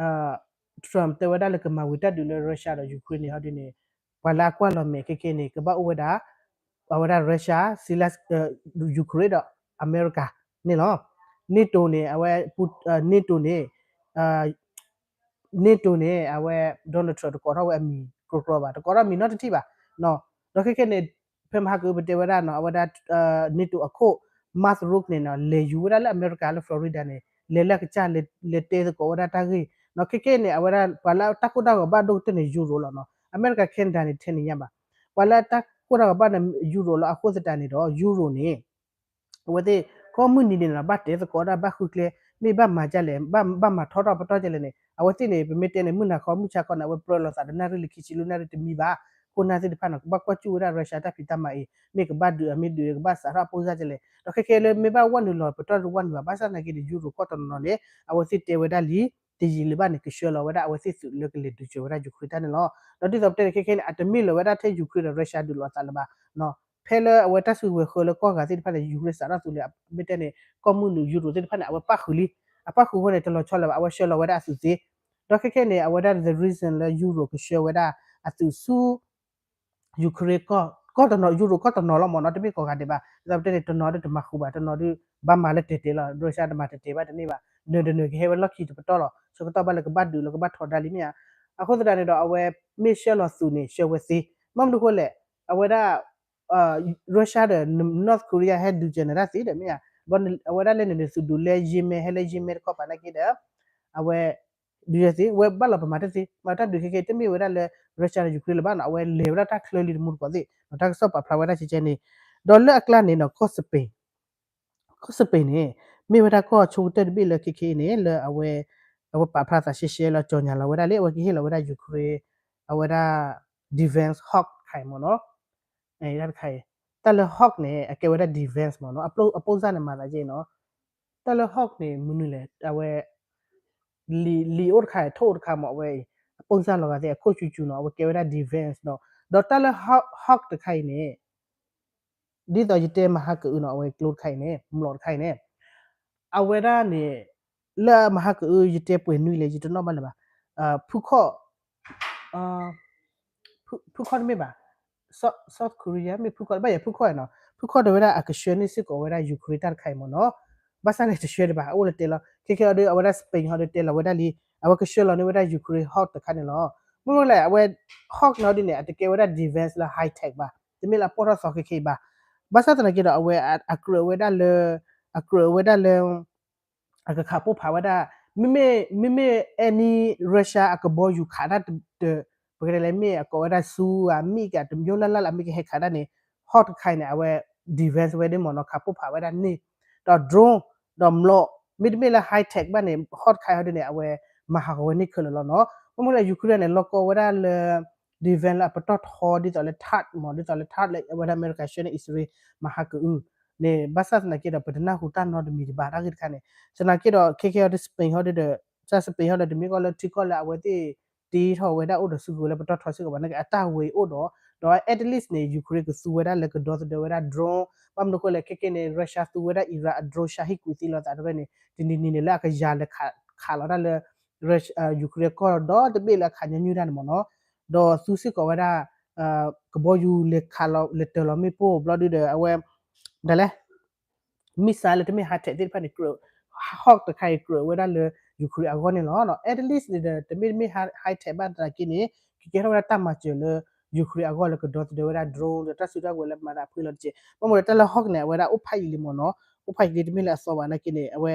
Trump တဲဝဲဒၣ်လၢကမၤဝံၤတၢ်ဒုးလၢ Russia ဒီး Ukraine န့ၣ်ဟီဒုန့ၣ် ပှၤလၢအကွၢ်လီၤမဲာ်ခဲခဲန့ၣ် ကဘၣ်အိၣ်ဝဲဒၣ် အဝဲဒၣ် Russia စံလၢ Ukraine ဒီးအမဲရကၤန့ၣ်လီၤ. NATO န့ၣ် အဝဲ NATO န့ၣ် NATO န့ၣ် အဝဲ Donald Trump တကိးထီၣ်ဝဲအမံၤကြီကြီဘၣ်, တကိးထီၣ်မံၤနီတထံၣ်ဘၣ်. ဒီးခဲခဲန့ၣ် ဖဲမဟါကအုးပတဲဝဲဒၣ်နီၤ အဝဲဒၣ် NATO အခိၣ် Mark Rutte န့ၣ်နီၤ လဲၤယူၤဝဲဒၣ်လၢအမဲရကၤလၢ Florida န့ၣ် လဲၤလၢအကစၢ် လဲၤတဲသကိးဝဲဒၣ်တၢ်ဂ့ၢ် နီၤ. ခဲခဲန့ၣ် အဝဲဒၣ် ပှၤလၢတၢ်ကိၢ်တၢ်ဂီၤဘၣ်ဒိၣ်ကတၢၢ်န့ၣ် Europe လီၤနီၤ. အမဲရကၤ Canada န့ၣ် ထဲန့ၣ်ညါဘၣ်. ပှၤလၢတၢ်ကိၢ်တၢ်ဂီၤဘၣ်န့ၣ် Europe လီၤ. အဃိသတးန့ၣ်ဒီး Europe န့ၣ် အဝဲသ့ၣ် ကိးမုၢ်နံၤန့ၣ်နီၤ ဘၣ်တဲသကိးဒၣ် ဘၣ်ဃုကျဲ မ့ၢ်ဘၣ်မၤဒ်လဲၣ် ဘၣ်မၤထီထီၣ်ပတီၢ်ဒ်လဲၣ်န့ၣ် အဝဲသ့ၣ်န့ၣ် ပမ့ၢ်တဲန့ၣ် မုၢ်နၤခီ မုၢ်ဆါခီန့ၣ် အဝဲပြၢလိာ်သးဒီးနၣ်ရံၣ်လၢခံဆံလွံၢ်နၣ်ရံၣ်တမံၤဘၣ်. ခိၣ်နၢ်သ့ၣ်တဖၣ်န့ၣ် ကဘၣ်ကွၢ်စူၣ်ဝဲဒၣ် Russia တၢ်ဖံးတၢ်မၤအံၤ မ့ၢ်ကဘၣ်ဒုးအမ့ၢ်ဒုး ကဘၣ်စးထီၣ်အပိၢ်စၢ်ဒ်လဲၣ်. ဒီးခဲခဲလၢမ့ၢ်ဘၣ်ဝဲနုာ်လီၤပတီၢ်တဝဲနုာ်ဘၣ် ဘၣ်ဆၣ်သနာ်က့ဒီး Europe ကီၢ်တနီၤနီၤန့ၣ် အဝဲသ့ၣ်တဲဝဲဒၣ်လံ တယံာ်လၢၤဘၣ်န့ၣ် ကဆှၢလီၤဝဲဒၣ်အဝဲသ့ၣ်သုးလၢကလဲၤဒုးစၢၤဝဲဒၣ် Ukraine တၢ်န့ၣ်လီၤ. ဒီးဒ်သိးပတဲန့ၣ် ခဲခဲန့ၣ် အတမ့ၢ်လၢၤဝဲဒၣ်ထဲ Ukraine ဒီး Russia ဒုးလိာ်အသးလၢၤဘၣ်. ဖဲလၢအဝဲတၢ်စုကဝဲၤဃၢလၢကီၢ်ဂၤသ့ၣ်တဖၣ်န့ၣ် Ukraine စးထီၣ်သူလၢ မ့ၢ်တဲန့ၣ် ကီၢ်မုၢ်နုာ် Europe သ့ၣ်တဖၣ်န့ၣ် အဝဲပၣ်ဃုာ်လံ. အပၣ်ဃုာ်အဃိန့ၣ် တလီၤဆီလၢၤဘၣ် အဝဲဆှၢလီၤဝဲဒၣ်အသုးသ့. ဒီးခဲခဲန့ၣ် အဝဲဒၣ် the reason လၢ Europe ကဆှၢဝဲဒၣ်အသုးဆူ Ukraine ကီၢ်တနီၤ Europe ကီၢ်တနီၤလီၤမ့ၢ်နီၤ တမ့ၢ်ကိးဂၤဒဲးဘၣ်. ဒ်သိးပတဲန့ၣ် တနီၤဒုးတမၤဃုာ်ဘၣ် တနီၤဒုး ဘၣ်မၤလၢတဲာ်တဲာ်လီၤ Russia တမၤတဲာ်တဲာ်ဘၣ်တန့ၢ်ဘၣ် နၢၤတနၢၤကဟဲဝဲလီၢ်ခံတပတီၢ်လီၤ ဆၢကတီၢ်ဘၣ်လၢကဘၣ်ဒုးလီၤ ကဘၣ်ထီဒါလံမ့ၢ်ဧါ. အဃိသတးန့ၣ်ဒီး အဝဲမ့ၢ်ဆှၢလီၤသုးန့ၣ် ဆှၢဝဲသ့ ဘၣ်မနုၤဃိလဲၣ် အဝဲဒၣ် Russia ဒီး North Korea ဟဲဒုးစၢၤန့ၣ်တၢ်သ့ဒီးမ့ၢ်ဧါ. အဝဲဒၣ်လဲၤနုာ်သုးဒုးလၢ Yemen ဟဲလၢ Yemen တခီပၤနာ်က့ဒီး အဝဲ ဒုးယဲသ့ ဝဲဘၣ်လီၤပမၤတၢ်သ့ မၤတၢ်ဒုးခဲခဲ တမ့ၢ်ဝဲဒၣ်လၢ Russia ဒီး Ukraine လၢၤဘၣ်နီၤ အဝဲလဲၤဝဲဒၣ်တၢ်ချၢလံတမူတကိးသ့ၣ် တၢ်ကစီၣ်ပာ်ဖျါဝဲဒၣ်ကဲကဲန့ၣ် ဒီးလၢအကျါန့ၣ်နီၤ ကီၢ် Spain ကီၢ် Spain န့ၣ် မ့ၢ်ဝဲဒၣ်ကီၢ်ဆိကတၢၢ်တဘ့ၣ်လၢခဲခဲအံၤန့ၣ် လၢအဝဲ အဝဲပာ်ဖျါသးရှဲရှဲလီၤ ကၠီၣ်ညါလီၤဝဲဒၣ်လၢ အဝဲကဟ့ၣ်လီၤဝဲဒၣ် Ukraine အဝဲဒၣ် defense Hawk တခါအံၤမ့ၢ်နီၤ တၢ်တခါအံၤ တၢ်လၢ Hawk န့ၣ် အကဲဝဲဒၣ် defense မ့ၢ်နီၤ အပိၢ်စၢ်န့ၣ်မၤသးကဲနီၤ တၢ်လၢ Hawk န့ၣ် မနုၤလဲၣ် အဝဲ လံာ်အိၣ်တခါ ထိၣ်အိၣ်တခါမ့ၢ် အဝဲအံၤ အပိၢ်စၢ်လီၤဂာ်သ့ အခိၣ်ဆူၣ်ဆူၣ်နီၤ အဝဲကဲဝဲဒၣ် defense နီၤ ဒီးတၢ်လၢ Hawk တခါအံၤန့ၣ် ဒ်သိးယတဲမဟါကအုနီၤ အဝဲကျိတခါအံၤန့ၣ် မျိာ်တခါအံၤန့ၣ် အဝဲဒၣ်န့ၣ် လၢမဟါကအု ယတဲပှဲၤနွံလဲၣ် ယတနီၣ်ဘၣ်လၢၤဘၣ် ဖုခီၣ် ဖုခီၣ်တမ့ၢ်ဘၣ် South Korea မ့ၢ်ဖုခီၣ် ဘၣ်ယဲၢ်ဖုခီၣ်နီၤ ဖုခီၣ်တဲဝဲဒၣ်အကဆှၢန့ၢ်စ့ၢ်ကီးဝဲဒၣ် Ukraine တၢ်တခါအံၤမ့ၢ်နီၤ ဘၣ်ဆၣ်န့ၣ်တဆှၢဒံးဘၣ် အအိၣ်လၢတဲလီၤ ခဲခဲအံၤဒီး အဝဲဒၣ် Spain ဟီဒီးတဲလီၤဝဲဒၣ်လံ အဝဲကဆှၢလီၤန့ၢ်ဝဲဒၣ် Ukraine Hawk တခါန့ၣ်လီၤ. မ့ၢ်မ့ၢ်လဲၣ် အဝဲ Hawk န့ၣ်ဟီဒ်န့ၣ် အတကဲဝဲဒၣ် defense လၢ high tech ဘၣ် တမ့ၢ်လၢအပိၢ်ထီၣ်သီခဲခဲအံၤဘၣ် ဘၣ်ဆၣ်သနာ်က့ဒီး အဝဲအကြၢးဝဲဒၣ်လၢ အကြၢးဝဲဒၣ်လၢ အကခးပိၢ်ဖးဝဲဒၣ် မ့မ့ၢ် မ့မ့ၢ် any Russia အကဘီယူၤခးတၢ် ပကတဲလဲၣ် မ့ၢ်အကိးဝဲဒၣ်ဆူအမ့ၢ်ကတမျိုးလၢ်လၢ်လၢအမ့ၢ်ကဟဲခးတၢ်န့ၣ် Hawk တခါအံၤန့ၣ် အဝဲ defense ဝဲဒၣ်မ့ၢ်နီၤ ခးပိၢ်ဖးဝဲဒၣ်န့ၣ် ဒီး drone ဒီးမျိာ် မ့တမ့ၢ်လၢ high tech ဘၣ်န့ၣ် Hawk တခါအံၤဟီဒ်န့ၣ် အဝဲမၤဟးဂီၤဝဲန့ၢ်ခဲလၢာ်လီၤနီၤ. မ့မ့ၢ်လၢ Ukraine န့ၣ် လီၢ်ကီဝဲဒၣ်လၢ defense လၢအပတီၢ်ထီဒ်သိးလၢ THAAD မ့ၢ် ဒ်သိးလၢ THAAD လၢအဝဲဒၣ်အမဲရကၤဆှၢန့ၢ်အံၣ်စရ့လး မဟါကအု န့ၣ် ဘၣ်ဆၣ်သနာ်က့ဒီး ပတနၢ်ဟူတၢ်နီတမံၤဒံးဘၣ် တၢ်ဂ့ၢ်တခါန့ၣ် သနာ်က့ဒီး ခဲခဲအံၤဒီး Spain ဟီဒီး Spain ဟီဒီး တမ့ၢ်ကီၢ်လၢထံကီၢ်လၢအဝဲသ့ၣ်တ့ထီၣ်ဝဲဒၣ်အိၣ်ဒီးစုကဝဲၤလၢပတီၢ်ထီစ့ၢ်ကီးဘၣ် နာ်က့အတၢ်ဝဲအံၤအိၣ်ဒီး ဒီး at least န့ၣ် Ukraine ကသူဝဲဒၣ်လၢကဒီသဒၢဝဲဒၣ် drone ဘၣ်မနုၤအဃိလဲၣ် ခဲခဲန့ၣ် Russia သူဝဲဒၣ် Iran အ drone ရှါဟံၣ်ကွံာ်သံလီၤသးတဖၣ်န့ၣ် တနံၤနံၤန့ၣ်လၢအကယၤလဲၤခးလီၤတၢ်လၢ Ukraine ကီၢ်ဒီတဘ့ၣ်လၢအခးညီနုၢ်တၢ်န့ၣ်မ့ၢ်နီၤ ဒီးသူစ့ၢ်ကီးဝဲဒၣ် ကဘီယူၤလဲၤခးလီၤ လဲၤတၢၤလီၤမ့ၣ်ပိၢ်ဘျီဒုဒီး အဝဲ ဒ်လဲၣ် missile လၢတမ့ၢ် high tech သ့ၣ်တဖၣ်န့ၣ် ကြၢး Hawk တခါအံၤကြၢးဝဲဒၣ်လၢ Ukraine အဂီၢ်န့ၣ်လီၤ. At least န့ၣ်ဒီး တမ့ၢ်တမ့ၢ် high tech ဘၣ်သနာ်က့န့ၣ် ကကဲထီၣ်ဝဲဒၣ်တၢ်မၤစၢၤလၢ Ukraine အဂီၢ်လၢကဒီသဒၢဝဲဒၣ် drone ဒီးတၢ်စုတၢ်ဝဲၤလၢမၤသးဖှံလီၤတက့ၢ်. ဘၣ်မနုၤဒီးတၢ်လၢ Hawk န့ၣ် အဝဲဒၣ်အိၣ်ဖးယံာ်လံမ့ၢ်နီၤ အိၣ်ဖးယံာ်လံ တမ့ၢ်လၢအသီဘၣ်နာ်က့န့ၣ် အဝဲ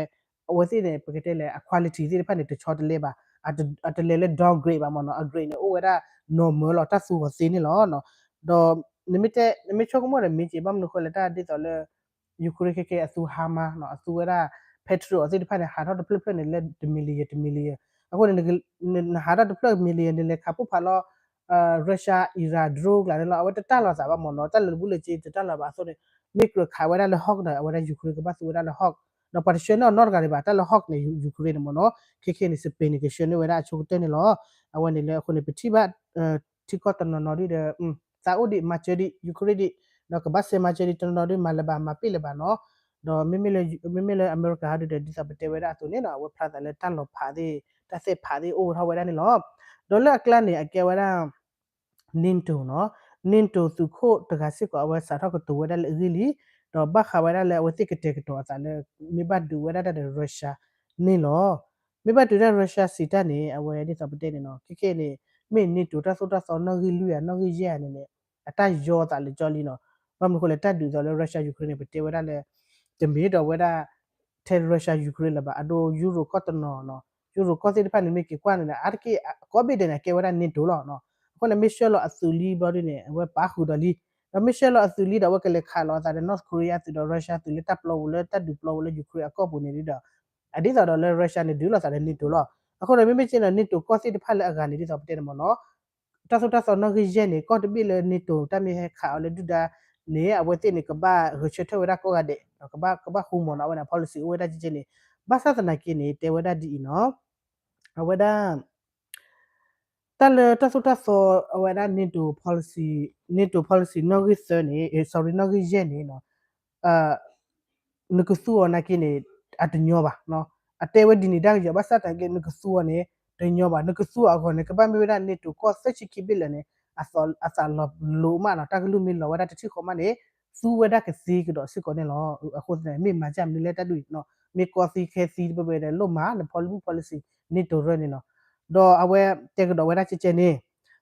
အဝဲသ့ၣ်န့ၣ် ပကတဲလဲၣ် အ quality သ့ၣ်တဖၣ်န့ၣ် တဆီတလဲဘၣ်, အတလဲၤလၢ downgrade ဘၣ်မ့ၢ်နီၤ, upgrade န့ၣ် အိၣ်ဝဲဒၣ် normal လီၤ, တၢ်သူအီၤသ့န့ၣ်လီၤ. ဒီး နမ့ၢ်ဆိကမိၣ်ဒီး မ့ၢ်က့ၤ ဘၣ်မနုၤဃိလဲၣ် တၢ်ဒ်သိးလၢ Ukraine ခဲကဲအသူ HIMARS နီၤ, အသူဝဲဒၣ် Patriot သ့ၣ်တဖၣ်န့ၣ် ဟးထီၣ်တဖျၢၣ်ဖျၢၣ်န့ၣ် လၢ တ million တ million, အဃိန့ၣ် နဟးထီၣ်တဖျၢၣ် million န့ၣ် လဲၤခးပိၢ်ဖးလီၤ Russia Iran drone ကျါန့ၣ်လီၤ, အဝဲတတၢ်လီၤသးဘၣ်မ့ၢ်နီၤ, တၢ်လၢာ်တဘူၣ်လၢာ်စ့တတၢ်လီၤဘၣ်အသိးန့ၣ်, မ့ၢ်ကြၢးခးဝဲဒၣ်လၢ Hawk ဒီး အဝဲဒၣ် Ukraine ကဘၣ်သူဝဲဒၣ်လၢ Hawk, ဒီးပှၤတဆှၢန့ၢ်အီၤနီတဂၤဒံးဘၣ်, တၢ်လၢ Hawk န့ၣ် Ukraine န့ၣ်မ့ၢ်နီၤ, ခဲကဲန့ၣ် Spain န့ၣ် ကဆှၢန့ၢ်ဝဲဒၣ်အဆိကတၢၢ်န့ၣ်လီၤ. အဝဲန့ၣ်လၢအဃိန့ၣ် ပထံၣ်ဘၣ် ထံကီၢ်တနီၤနီၤဒ်ဒီး သးအိၣ်ဒံး မၤစၢၤဒံး Ukraine ဒံး, ဒီးကဘၣ်စဲးမၤစၢၤဒံး တနီၤနီၤဒ် မၤလၢၤဘၣ် မၤပ့ၢ်လၢၤဘၣ်နီၤ, ဒီးမ့မ့ၢ်လၢ မ့မ့ၢ်လၢအမဲရကၤဟီဒ်ဒီး ဒ်သိးပတဲဝဲဒၣ်အသိးန့ၣ်နီၤ, အဝဲဖျါသးလၢတၢ်လီၤဖးသ့ၣ် တၢ်သဲးဖးသ့ၣ် အိၣ်ထီၣ်ဝဲဒၣ်န့ၣ်လီၤ. ဒီးလၢအကျါန့ၣ် အကဲဝဲဒၣ် NATO နီၤ, NATO သုးခိၣ်တဂၤစ့ၢ်ကီး အဝဲစးထီၣ်ကတိၤဝဲဒၣ်လၢအဂ့ၢ်လံ, ဒီးဘၣ်ဃးဝဲဒၣ်လၢအဝဲသ့ၣ်ကတဲာ်ကတီၤအသးလၢ မ့ၢ်ဘၣ်ဒုးဝဲဒၣ်တၢ်ဒီး Russia န့ၣ်လီၤ. မ့ၢ်ဘၣ်ဒုးတၢ် Russia စံးတၢ်န့ၣ် အဝဲဒ်သိးပတဲန့ၣ်နီၤ, ခဲကဲန့ၣ် မ့ၢ် NATO တၢ်သိၣ်တၢ်သီနီၣ်ဂံၢ်လွံၢ်ဧါ နီၣ်ဂံၢ်ယဲၢ်ဧါန့ၣ်န့ၣ် အတၢ်ယီသးလၢကၠီလံနီၤ. ဘၣ်မနုၤဃိလဲၣ် တၢ်ဒုးသိးလၢ Russia Ukraine န့ၣ် ပတဲဝဲဒၣ်လၢ တမ့ၢ်ဒီးဝဲဒၣ် ထဲ Russia Ukraine လၢၤဘၣ်, အဒိ Euro ကီၢ်တနီၤနီၤ, Euro ကီၢ်သ့ၣ်တဖၣ်န့ၣ် မ့ၢ်က့ၤကွၢ်န့ၣ် အါတက့ၢ် ကိးဘ့ၣ်ဒဲးန့ၣ် အကဲဝဲဒၣ် NATO လီၤနီၤ. အဃိန့ၣ် မ့ၢ်ဆှၢလီၤအသုးလံဘျီဒ်န့ၣ် အဝဲပာ်ဃုာ်ဒီးလံ, ဒီးမ့ၢ်ဆှၢလီၤအသုးလံဒီး အဝဲကလဲၤခးလီၤအသးဒီး North Korea သုးဒီး Russia သုးလၢတၢ်ပျီပူၤလၢ တၢ်ဒုးပျီပူၤလၢ Ukraine အကီၢ်ပူၤန့ၣ်ဒီး အဒ်သိးဒီးလၢ Russia န့ၣ် ဒုးလိာ်သးဒီး NATO လီၤ. အဃိန့ၣ် မ့မ့ၢ်က့န့ၣ် NATO ကီၢ်သ့ၣ်တဖၣ်လၢအဂၤန့ၣ် ဒ်သိးပတဲန့ၣ်မ့ၢ်နီၤ, တၢ်သိၣ်တၢ်သီနီၣ်ဂံၢ်ယဲၢ်န့ၣ် ကီၢ်တဘ့ၣ်လၢ NATO တၢ်မ့ၢ်ဟဲခးအီၤလၢဒုၣ်ဒါန့ၣ် အဝဲသ့ၣ်န့ၣ် ကဘၣ်ဂဲၤဆၢထၢၣ်ဝဲဒၣ်ကိးဂၤဒဲး, ကဘၣ် ကဘၣ်ဃူမ့ၢ်နီၤ, အဝဲန့ၣ် policy အိၣ်ဝဲဒၣ်ကဲကဲန့ၣ်. ဘၣ်ဆၣ်သနာ်က့န့ၣ် တဲဝဲဒၣ်ဒ်အံၤနီၤ, အဝဲဒၣ် တၢ်လၢတၢ်သိၣ်တၢ်သီ အဝဲဒၣ် NATO policy, NATO policy နီၣ်ဂံၢ်သၢန့ၣ်, sorry နီၣ်ဂံၢ်ယဲၢ်န့ၣ်နီၤ, နကသူအီၤနာ်က့န့ၣ် အတညီဘၣ်. အတဲဝဲဒ်န့ၣ်ဒၣ်ကယီၤ, ဘၣ်ဆၣ်သနာ်က့ နကသူအီၤန့ၣ် တညီဘၣ်. နကသူအီၤအဂီၢ်န့ၣ် ကဘၣ်မ့ၢ်ဝဲဒၣ် NATO ကီၢ်သၢဆံခံဘ့ၣ်လၢာ်န့ၣ် အသးလီၤလိၤမးနီၤ, တၢ်ကလုၢ်မ့ၢ်လီၤဝဲဒၣ်တထံၣ်ဃီမးန့ၣ် သူဝဲဒၣ်ကသ့ကဒီးစ့ၢ်ကီးန့ၣ်လီၤ. အဃိသတးန့ၣ် မ့ၢ်မၤကၢ်မနုၤလဲၣ်တၢ်ဒုးနီၤ, မ့ၢ်ကီၢ်သံခဲသံတဘဲဘဲဒီး လိၣ်မၤန policy, policy NATO ရၢန့ၣ်နီၤ. ဒီးအဝဲတဲကဒီးဝဲဒၣ်ကဲကဲန့ၣ်,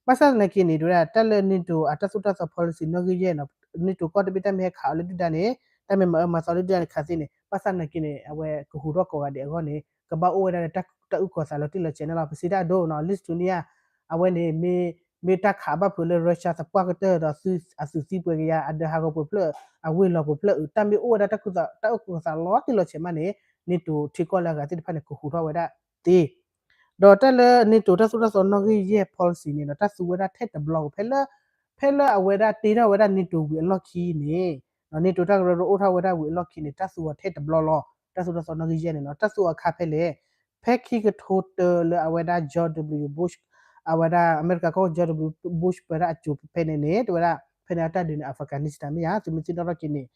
ဘၣ်ဆၣ်သနာ်က့န့ၣ် တဝဲဒၣ် တၢ်လၢ NATO အတၢ်သိၣ်တၢ်သီ policy နီၣ်ဂံၢ်ယဲၢ်နီၤ, NATO ကီၢ်တဘ့ၣ်တၢ်မ့ၢ်ဟဲခးအီၤလၢဒုၣ်ဒါန့ၣ်, တၢ်မ့ၢ်မၤအၢမၤသီလၢဒုၣ်ဒါန့ၣ်ခးသ့န့ၣ်, ဘၣ်ဆၣ်သနာ်က့န့ၣ် အဝဲကဟူးထီၣ်ကိးဂၤဒဲးအဂီၢ်န့ၣ် ကဘၣ်အိၣ်ဝဲဒၣ်လၢတၢ်အုၣ်ကီၤသးလီၤတံၢ်လီၤဆဲးန့ၣ်လီၤ. ပစံးတၢ်အဒိနီၤ, လံစတူနံယါ အဝဲန့ၣ် မ့ၢ်တၢ်ခးဘၣ်ဖုးလၢ Russia သပှၢ်ကတၢၢ်ဒီး အသုးသံပှဲၤကယၤ အဒၢးဟးဂီၤပှဲၤဖျၢၣ်, အဝ့ၢ်လီၤပှဲၤဖျၢၣ်အုး, တၢ်မ့ၢ်အိၣ်ဝဲဒၣ်တၢ်အုၣ်ကီၤသးလီၤတံၢ်လီၤဆဲးမးန့ၣ် NATO ထံကီၢ်လၢအဂၤသ့ၣ်တဖၣ်န့ၣ် ကဟူးထီၣ်ဝဲဒၣ်သ့. ဒီးတၢ်လၢ NATO တၢ်သိၣ်တၢ်သီနီၣ်ဂံၢ်ယဲၢ် policy န့ၣ်ဒီး တၢ်သူဝဲဒၣ်ထဲတဘျီဧိၤ, ဖဲလၢ ဖဲလၢအဝဲဒၣ်တ့ထီၣ်ဝဲဒၣ် NATO ဝံၤအလီၢ်ခံန့ၣ်, NATO တၢ်ကရၢကရိအိၣ်ထီၣ်ဝဲဒၣ်ဝံၤအလီၢ်ခံန့ၣ် တၢ်သူအီၤထဲတဘျီလီၤ. တၢ်သိၣ်တၢ်သီနီၣ်ဂံၢ်ယဲၢ်န့ၣ်နီၤ, တၢ်သူအီၤအခါဖဲလဲၣ်, ဖဲခံကထိတၢလၢအဝဲဒၣ် George W Bush, အဝဲဒၣ်အမဲရကၤကီၢ် George W Bush ပၢတၢ်အစိၤဖဲန့ၣ်န့ၣ် တဝဲဒၣ် ဖဲန့ၣ်အတၢ်ဒုးန့ၣ် Afghanistan မ့ၢ်ဧါ, သုမ့ၢ်သ့ၣ်နီၣ်ထီၣ်က့ၤန့ၣ်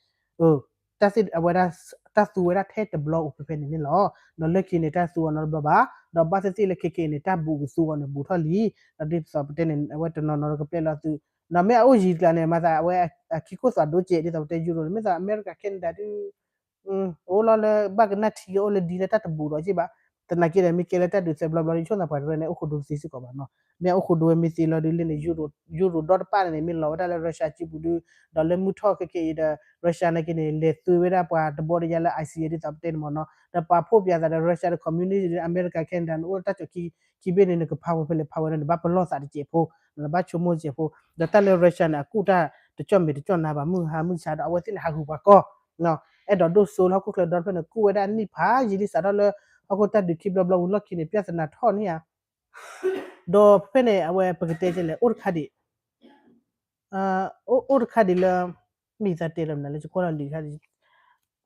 တၢ်သ့ၣ်အဝဲဒၣ် တၢ်သူဝဲဒၣ်ထဲတဘျီအိၣ်ဖဲဖဲန့ၣ်န့ၣ်လီၤ. ဒီးလၢခံန့ၣ် တၢ်သူအီၤနီတဘျီဘၣ်, ဒီးဘၣ်သ့ၣ်သ့ၣ်လၢခဲက့ၤန့ၣ် တၢ်ဘူးကသူအီၤန့ၣ် ဘူးထီၣ်လံ, ဒီးဒ်သိးပတဲန့ၣ် အဝဲတနီၤနီၤကပျဲလီၤသုး, ဒီးမ့ၢ်အအိၣ်ယံၤတကျါန့ၣ် မၤသးအဝဲအခံခိၣ်သွးဒိကဲး ဒ်သိးပတဲ Euro န့ၣ် မ့ၢ်သးအမဲရကၤ Canada ဒုး အိၣ်လီၤလၢဘၣ်ကနၣ်ထံက့ၤအိၣ်လၢဒ်လၢတၢ်တဘူးဒီးက့ၤဘၣ်, သနာ်က့ဒီး မ့ၢ်ကဲလၢတၢ်ဒုးသၢဘျီဘျီ ယဆိကမိၣ်သးပှၤတရၢန့ၣ် အိၣ်ခိးဒိတသ့စ့ၢ်ကီးဘၣ်နီၤ, မ့ၢ်အအိၣ်ခိးဒိဝဲမ့ၢ်သ့လီၤဒ်လဲၣ်န့ၣ် Euro ဒီတပၣ်န့ၣ်န့ၣ် မ့ၢ်လီၤဝဲဒၣ်လၢ Russia စုပူၤဒုး, ဒီးလၢမုၢ်ထီၣ်ခဲက့ၤအံၤဒီး Russia နာ်က့န့ၣ် လဲၤသုဝဲဒၣ်ပှၤတဘီတယါလၢ ICE ဒ်သိးပတဲန့ၣ်မ့ၢ်နီၤ, ဒီးပာ်ဖှိၣ်ပၠးသးဒီး Russia ဒီး communist ဒီး အမဲရကၤ Canada န့ၣ် အိၣ်တၢ်ကၠီခံဘ့ၣ်န့ၣ် နကဖးဝဲဖဲလဲၣ်ဖးဝဲန့ၣ် နဘၣ်ပလီၢ်သးတစဲးဖိ, နဘၣ်ဆိကမိၣ်တစဲးဖိ, ဒီးတၢ်လၢ Russia န့ၣ် အကူၣ်တၢ်တကၠီၣ်မဲာ်တကၠီၣ်နါဘၣ် မုၢ်ဟါမုၢ်ဆါဒီး အဝဲသ့ၣ်န့ၣ် ဟးဂူာ်ပှၤကီၢ် အဲၣ်ဒိးဒိၣ်စိလၢဟီၣ်ခိၣ်ချၢဒီတဖျၢၣ်န့ၣ် ကူၣ်ဝဲဒၣ်နံၣ်ဖးယံာ်လံ စးထီၣ်လၢ ဟီၣ်ခိၣ်တၢ်ဒုးခံဘျီဘျီဝံၤလီၢ်ခံန့ၣ် ပြဿနာထီၣ်န့ၢ်ဧါ, ဒီးဖဲန့ၣ် အဝဲပကတဲကလဲၣ် အိၣ်တခါဒံး, အိၣ်တခါဒံးလၢ မ့ၢ်သးတဲလီၤမနုၤလၢ ယကွၢ်လီၤလံာ်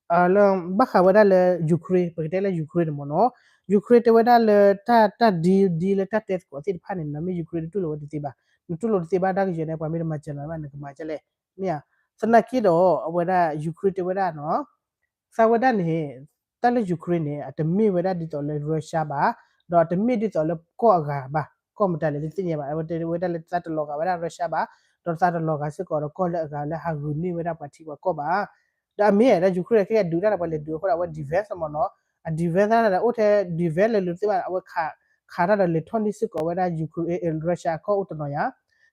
ခါဒံး လၢ ဘၣ်ဃးဝဲဒၣ်လၢ Ukraine ပကတဲလၢ Ukraine န့ၣ်မ့ၢ်နီၤ, Ukraine တဲဝဲဒၣ်လၢ တၢ် တၢ်ဒ် ဒ်လၢတၢ်တဲသကိးသ့ၣ်တဖၣ်န့ၣ် နမ့ၢ် Ukraine နတူၢ်လိာ်ဝဲတသ့ဘၣ်, နတူၢ်လိာ်တသ့ဘၣ် တၢ်ကယဲၢ်န့ၣ် ပှၤမ့ၢ်တမၤစၢၤနၤဘၣ် နကမၤကလဲၣ်, မ့ၢ်ဧါ, သနာ်က့ဒီး အဝဲဒၣ် Ukraine တဲဝဲဒၣ်နီၤ, သးဝဲဒၣ်န့ၣ် တၢ်လၢ Ukraine န့ၣ် အတမ့ၢ်ဝဲဒၣ်ဒ်သိးလၢ Russia ဘၣ်, ဒီးအတမ့ၢ်ဒ်သိးလၢကီၢ်အဂၤဘၣ်, ကီၢ်မတၤလဲၣ်တသ့ၣ်ညါဘၣ်, အဝဲတဲဝဲဒၣ်လၢသးတလီၤဂာ်ဝဲဒၣ် Russia ဘၣ်, ဒီးသးတလီၤဂာ်စ့ၢ်ကီးဒီးကီၢ်လၢအဂၤလၢဟးဂုာ်န့ၢ်ဝဲဒၣ်ပှၤထံပှၤကီၢ်ဘၣ်, ဒီးအမ့ၢ်ဒၣ် Ukraine ခဲကဲဒုးတၢ်ဒီးပှၤလဲၤဒုးအဃိဒီး အဝဲ defense မ့ၢ်နီၤ, အ defense တၢ်ဒီးအိၣ်ထဲ defense လဲၤလုာ်တသ့ဘၣ် အဝဲ ခးတၢ်ဒီးလဲၤထီၣ်န့ၢ်စ့ၢ်ကီးဝဲဒၣ် Ukraine, Russia အကီၢ်အိၣ်တနီၤယါ,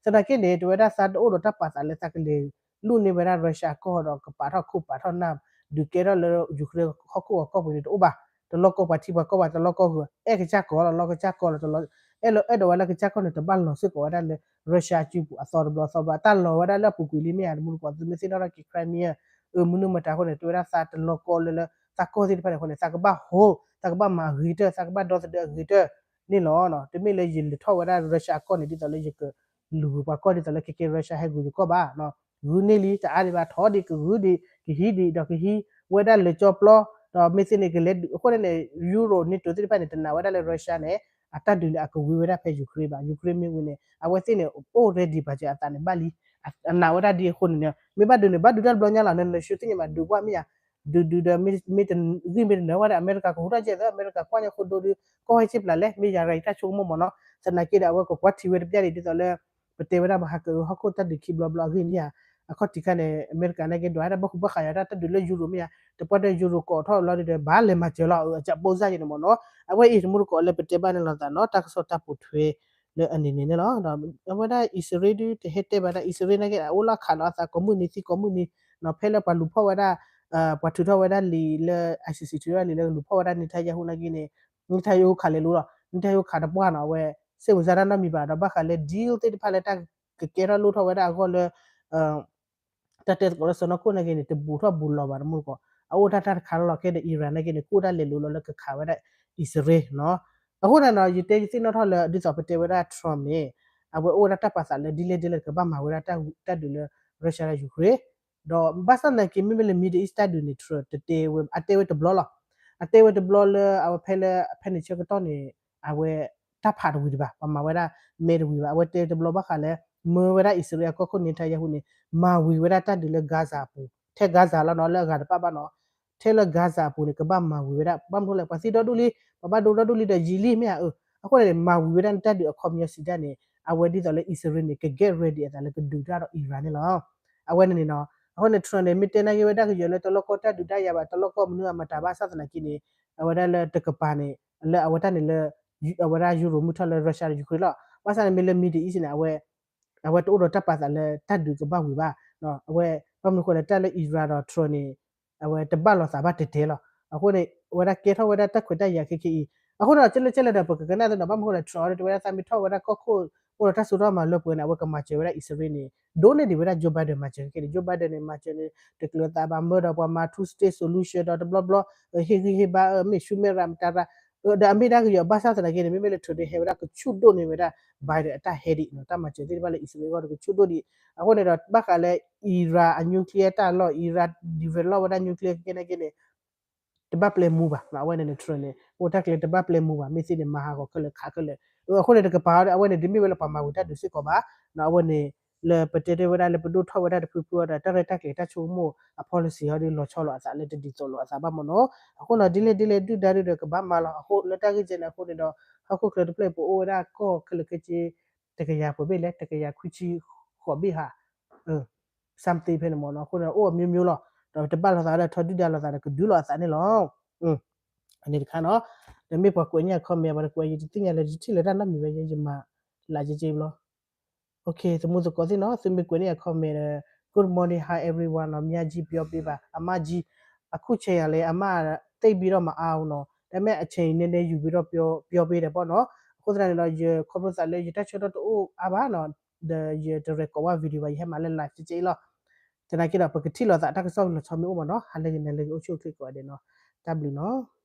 သနာ်က့န့ၣ် တဲဝဲဒၣ်သးတအိၣ်ဒီးတၢ်ပာ်သးလၢသးကလဲၤ လူၢ်န့ၢ်ဝဲဒၣ် Russia အကီၢ်ဒီးကပာ်ထီၣ်ခိၣ်ပာ်ထီၣ်နၢ် ဒုးကဲထီၣ်လၢ Ukraine ဟီၣ်ခိၣ်အကီၢ်ပူၤန့ၣ်တအိၣ်ဘၣ်, တလီၢ်ကီၢ်ပှၤထံပှၤကီၢ်ဘၣ်, တလီၢ်ကီၢ်ဂုၤ, အဲၣ်ကစၢ်ကီၢ်လီၤ, လီၢ်ကစၢ်ကီၢ်လီၤ, တလီၢ် အဲၣ်လီၤအဲၣ်ဒိးဝဲလၢကစၢ်ကီၢ်န့ၣ် တဘၣ်လီၤစ့ၢ်ကီးဝဲဒၣ်လၢ Russia အစုပူၤအသီတဘျီအသီတဘျီ, တၢ်လီၤဝဲဒၣ်လၢအပူၤကွံာ်လံမ့ၢ်ဧါ, တမူတကိး သုမ့ၢ်သ့ၣ်နီၣ်ထီၣ်က့ၤ Crimea အမနုၤမတၤအဃိန့ၣ် တဲဝဲဒၣ်သးတလီၢ်ကီၢ်လၢလၢ သးကီၢ်သ့ၣ်တဖၣ်န့ၣ်အဃိန့ၣ် သးကဘၣ် hold, သးကဘၣ်မၤဂ့ၤတၢၢ်, သးကဘၣ်ဒီသဒၢအဂ့ၤတၢၢ်န့ၣ်လီၤ. တမ့ၢ်လၢယလဲၤထီၣ်ဝဲဒၣ် Russia အကီၢ်န့ၣ် ဒ်သိးလၢယကလူၤပှၤကီၢ်ဒ်သိးလၢခဲကဲ Russia ဟဲဂုၤယကီၢ်ဘၣ်, ဂုၤန့ၢ်လံ တအါဒံးဘၣ်, ထီဒံးကဂုၤဒံး ကဟံးဒံးဒီးကဟံးဝဲဒၣ်လၢကၠီပျီ, ဒီးမ့ၢ်သ့ၣ်န့ၣ် ကလဲၤဒုးအဃိန့ၣ်န့ၣ် Euro NATO သ့ၣ်တဖၣ်န့ၣ် တနာ်ဝဲဒၣ်လၢ Russia န့ၣ် အတၢ်ဒုးန့ၣ် အကဝံၤဝဲဒၣ်ဖဲ Ukraine ဘၣ်, Ukraine မ့ၢ်ဝံၤန့ၣ် အဝဲသ့ၣ်န့ၣ် အိၣ် ready ဘၣ်စၢၤအသးန့ၣ်ဘၣ်လံ, အနာ်ဝဲဒၣ်ဒ်အဃိန့ၣ်န့ၣ် မ့ၢ်ဘၣ်ဒုးန့ၣ် ဘၣ်ဒုးတၢ်တဘျီညါလီၤ, နနၢၤဆူသ့ၣ်ညါဘၣ် ဒုးကွၢ်မ့ၢ်ယၤ, ဒုးဒုးဒီး မ့ၢ်တဂံၢ်မ့ၢ်တနၢၤဝဲဒီး အမဲရကၤကဟူးထီၣ်ကဲသၢ အမဲရကၤကွၢ်ညါဃိဒိဒီး ကီၢ်ဟဲဆ့ပျၢ်လဲၣ် မ့ၢ်ယၤရၤအံၤတၢ်ဆိကမိၣ်မ့ၢ်နီၤ, သနာ်က့ဒီး အဝဲကကွၢ်ထံဝဲတပျၢ်ဒံး ဒ်သိးလၢ ပတဲဝဲဒၣ်မဟါကအုးဟီၣ်ခိၣ်တၢ်ဒုးခံဘျီဘျီအဂ့ၢ်န့ၣ်ဧါ, အခီၣ်ထံးခါန့ၣ် အမဲရကၤနာ်က့ဒွးဝဲဒၣ်ဘၣ်ဃူဘၣ်ဃးယၤတၢ် တၢ်ဒုးလၢ Euro မ့ၢ်ဧါ, တပှၢ်တၢ် Euro ကိးထီၣ်လီၤဒုးဒီး ဘၣ်လဲၤမၤစၢၤလီၤ အကပိၢ်စၢ်ယံၤန့ၣ်မ့ၢ်နီၤ, အဝဲအံၤတမူတကိးလၢပတဲဘၣ်န့ၣ်လီၤသးနီၤ တၢ်ကစီၣ်တၢ်ပိာ်ထွဲ လၢအန့ၣ်န့ၣ်န့ၣ်လီၤ. ဒီးအဝဲဒၣ် Israel ဒုး တဟဲတဲဘၣ်ဒၣ် Israel နာ်က့ အအိၣ်လၢခးလီၤအသးကိးမုၢ်နံၤသံကိးမုၢ်နံၤနီၤ, ဖဲလၢပှၤလူၤဖီၣ်ဝဲဒၣ် ပှၤထုးထီၣ်ဝဲဒၣ်လံာ်လၢ ICC ထုးထီၣ်လံာ်လၢလူၤဖီၣ်ဝဲဒၣ် Netanyahu နာ်က့န့ၣ် Netanyahu ခးလဲၤလိၤလီၤ, Netanyahu ခးတပှၢ်နီၤ အဝဲ စ့ၢ်မုၢ်စါတၢ်နီတမံၤဘၣ် ဒီးဘၣ်ဃးလၢ deal သ့ၣ်တဖၣ်လၢတၢ်ကကဲထီၣ်လိၣ်ထီၣ်ဝဲဒၣ်အဂီၢ်လၢ တၢ်တဲသကိးလၢစီၤနီၢ်ခိၣ်နာ်က့န့ၣ် တဘူးထီၣ်ဘူးလီၤဘၣ်တမူတကိး, အအိၣ်တၢ်တၢ်တခါလီၤလီၤ ခဲဒီး Iran နာ်က့န့ၣ် ကအိၣ်ဒၣ်လဲၤလိၤလီၤလၢကခးဝဲဒၣ် Israel နီၤ. အဃိန့ၣ်နီၤ ယတဲယသ့ၣ်နီၣ်ထီၣ်လၢ ဒ်သိးပတဲဝဲဒၣ် Trump န့ၣ် အဝဲအိၣ်ဝဲဒၣ်တၢ်ပာ်သးလၢဒ်လဲၣ်ဒ်လဲၣ်ကဘၣ်မၤဝဲဒၣ်တၢ်ဒုးလၢ Russia ဒီး Ukraine ဒီးဘၣ်ဆၣ်သနာ်က့ မ့မ့ၢ်လၢ Middle East တၢ်ဒုးန့ၣ် Trump တတဲဝဲ အတဲဝဲတဘျီလီၤ. အတဲဝဲတဘျီလၢအဝဲဖဲလၢ ဖဲန့ၣ်ဆၢကတီၢ်န့ၣ် အဝဲတၢ်ဖးတဝံၤဒံးဘၣ်, ပှၤမၤဝဲဒၣ်မဲတဝံၤဘၣ်. အဝဲတဲတဘျီဘၣ်ဃးလၢ မၢဝဲဒၣ်အံၣ်စရ့လးအကီၢ်ခိၣ် Netanyahu န့ၣ် မၤဝံၤဝဲဒၣ်တၢ်ဒုးလၢ Gaza အပူၤ, ထဲ Gaza လီၤနီၤ လၢအဂၤတပၣ်ဘၣ်နီၤ, ထဲလၢ Gaza အပူၤန့ၣ် ကဘၣ်မၤဝံၤဝဲဒၣ်, ဘၣ်မနုၤလဲၣ် ပှၤသံဒီဒူၣ်လံ, ပှၤဘၣ်ဒိဒီဒူၣ်လံဒီးယံာ်လံမ့ၢ်ဧါ, အဃိန့ၣ် မၤဝံၤဝဲဒၣ်နတၢ်ဒုးအခီပညီစံးဒၣ်န့ၣ် အဝဲဒ်သိးလၢအံၣ်စရ့လးန့ၣ် က get ready အသးလၢကဒုးတၢ်ဒီး Iran န့ၣ်လီၤ. အဝဲန့ၣ်န့ၣ်နီၤ, အဃိန့ၣ် Trump န့ၣ် မ့ၢ်တဲနာ်က့ဝဲဒၣ်ကယီၤလၢတလီၢ်ကီၢ်တၢ်ဒုးတၢ်ယၤဘၣ် တလီၢ်ကီၢ်မနုၤအမတၤဘၣ်ဆၣ်သနာ်က့န့ၣ် အဝဲဒၣ်လၢတကပၤန့ၣ် လၢအဝဲတၢ်န့ၣ်လၢ အဝဲဒၣ် Euro မုၢ်ထီၣ်လၢ Russia ဒီး Ukraine လီၤ. ဘၣ်ဆၣ်န့ၣ်မ့ၢ်လၢ Middle East န့ၣ် အဝဲ အဝဲတအိၣ်ဒီးတၢ်ပာ်သးလၢတၢ်ဒုးကဘၣ်ဝံၤဘၣ်. အဝဲ ဘၣ်မနုၤဃိလဲၣ် တၢ်လၢ Iran ဒီး Trump န့ၣ် အဝဲတဘၣ်လိာ်သးဘၣ်တဲာ်တဲာ်လီၤ. အဃိန့ၣ် အဝဲဒၣ်ကဲထီၣ်ဝဲဒၣ်တၢ်ခွဲးတၢ်ယာ်ခဲခဲအံၤ, အဃိန့ၣ်ဒီး ကဲလၢကဲလၢဒီး ပကကနၣ်သ့နီၤ ဘၣ်မနုၤဃိလဲၣ် Trump အီၤဒီး တဲဝဲဒၣ်သးမ့ၢ်ထီၣ်ဝဲဒၣ်ကီၢ်ခိၣ် အိၣ်ဒီးတၢ်စိတၢ်ကမီၤလၢပှဲၤန့ၣ် အဝဲကမၤစၢၤဝဲဒၣ်အံၣ်စရ့လးန့ၣ် ဒိၣ်န့ၢ်ဒံးဝဲဒၣ် Joe Biden မၤစၢၤခဲခဲန့ၣ် Joe Biden န့ၣ် မၤစၢၤန့ၣ် တကျၢၤသးဘၣ် မၢဒီးပှၤမၤ two state solution ဒီးတဘျီဘျီ ဟ့ၣ်ဂံၢ်ဟ့ၣ်ဘါ မ့ၢ်ဆူမဲာ်ရၤမတၤရၤ ဒီးအမ့ၢ်ဒၣ်ကယီၤဘၣ်ဆၣ်သနာ်က့န့ၣ် မ့မ့ၢ်လၢ Trump ဒုးဟဲဝဲဒၣ်ကဆူၣ်ဒိၣ်န့ၢ်ဝဲဒၣ် Biden အတၢ်ဟဲဒံးနီၤ တၢ်မၤစၢၤသ့ၣ်တဖၣ်လၢအံၣ်စရ့လးအဂီၢ်ဒီးကဆူၣ်ဒိၣ်ဒံး. အဃိန့ၣ်ဒီး ဘၣ်ဃးလၢ Iran အ nuclear တၢ်လီၢ် Iran develop ဝဲဒၣ် nuclear ခဲခဲနာ်က့န့ၣ် တဘၣ်ပျဲမူဘၣ်. အဝဲန့ၣ်န့ၣ် Trump န့ၣ် အိၣ်တၢ်ကျဲတဘၣ်ပျဲမူဘၣ် မ့ၢ်သ့န့ၣ် မၤဟးဂီၤခဲလၢာ်ခးခဲလၢာ်. အဃိန့ၣ်တကပၤအီၤဒီး အဝဲန့ၣ် တမ့ၢ်ဝဲလၢပှၤမၤဝံၤတၢ်ဒုးစ့ၢ်ကီးဘၣ်. အဝဲန့ၣ် လၢပတဲတဲဝဲဒၣ်လၢပဒိၣ်ထီၣ်ဝဲဒၣ်တဖုဖုအီၤဒီး တၢ်ရဲၣ်တၢ်ကျဲၤတၢ်ဆိကမိၣ်အ policy အီၤဒီး လီၤဆီလိာ်အသးလၢတဒ်သိးလိာ်အသးဘၣ်မ့ၢ်နီၤ. အဃိန့ၣ် ဒ်လဲၣ်ဒ်လဲၣ်ဒုၣ်ဒါဒုၣ်ဒီးကဘၣ်မၤလီၤ. အဃိလၢတၢ်ဂ့ၢ်ကဲန့ၣ်အဃိန့ၣ်ဒီး ဟီၣ်ခိၣ်ချၢတဖျၢၣ်ပအိၣ်ဝဲဒၣ်ကီၢ်ခဲလၢာ်ခဲဆ့ တကယၤပှဲၤဘ့ၣ်လဲၣ် တကယၤခွံဆံဃိးဘ့ၣ်ဟး something ဖဲန့ၣ်မ့ၢ်နီၤ. အဃိန့ၣ် အိၣ်အမျိုးမျိုးလီၤ. ဒီးတဘၣ်လိာ်သးဒီးထီဒုၣ်ဒါလိာ်သးဒီးကဒုးလိာ်အသးန့ၣ်လီၤ. အန့ၣ်တခါနီၤ. ဒီးမ့ၢ်ပှၤကွဲးန့ၢ်အ comment ပှၤတကွဲး ယတသ့ၣ်ညါလၢယထံၣ်လၢတၢ်နီတမံၤဝဲ ယမၤလးက့က့ဘျီ. သမူသကိးသ့ၣ်နီၤ သုမ့ၢ်ကွဲးန့ၢ်အ comment ဒီး Good morning, hi everyone နီၤ မြကြီးပြောပေးပါ အမကြီး အခုချိန်ကလည်း အမ သိပ်ပြီးတော့မအားဘူးနော် ဒါပေမဲ့ အချိန်နည်းနည်းယူပြီးတော့ ပြောပေးတယ်ပေါ့နော်. အဃိသတးန့ၣ်ဒီး ယခီဖျိသးလၢယတၢ်ဆၢထီၣ်တအိၣ်အါဘၣ်နီၤ ဒီးယတ record ဝဲ video ဘၣ် ယဟဲမၤလၢ live ကဲကဲအံၤလီၤ. သနာ်က့ဒီး ပကထံၣ်လိာ်သးတၢ်ကစီၣ်လီၤဆီမ့ၢ်အိၣ်မ့ၢ်နီၤ ဟါလၢယမဲာ်လၢယအိၣ်ဆူၣ်အိၣ်ချ့ကိးဂၤဒဲးနီၤ တၢ်ဘျုးနီၤ.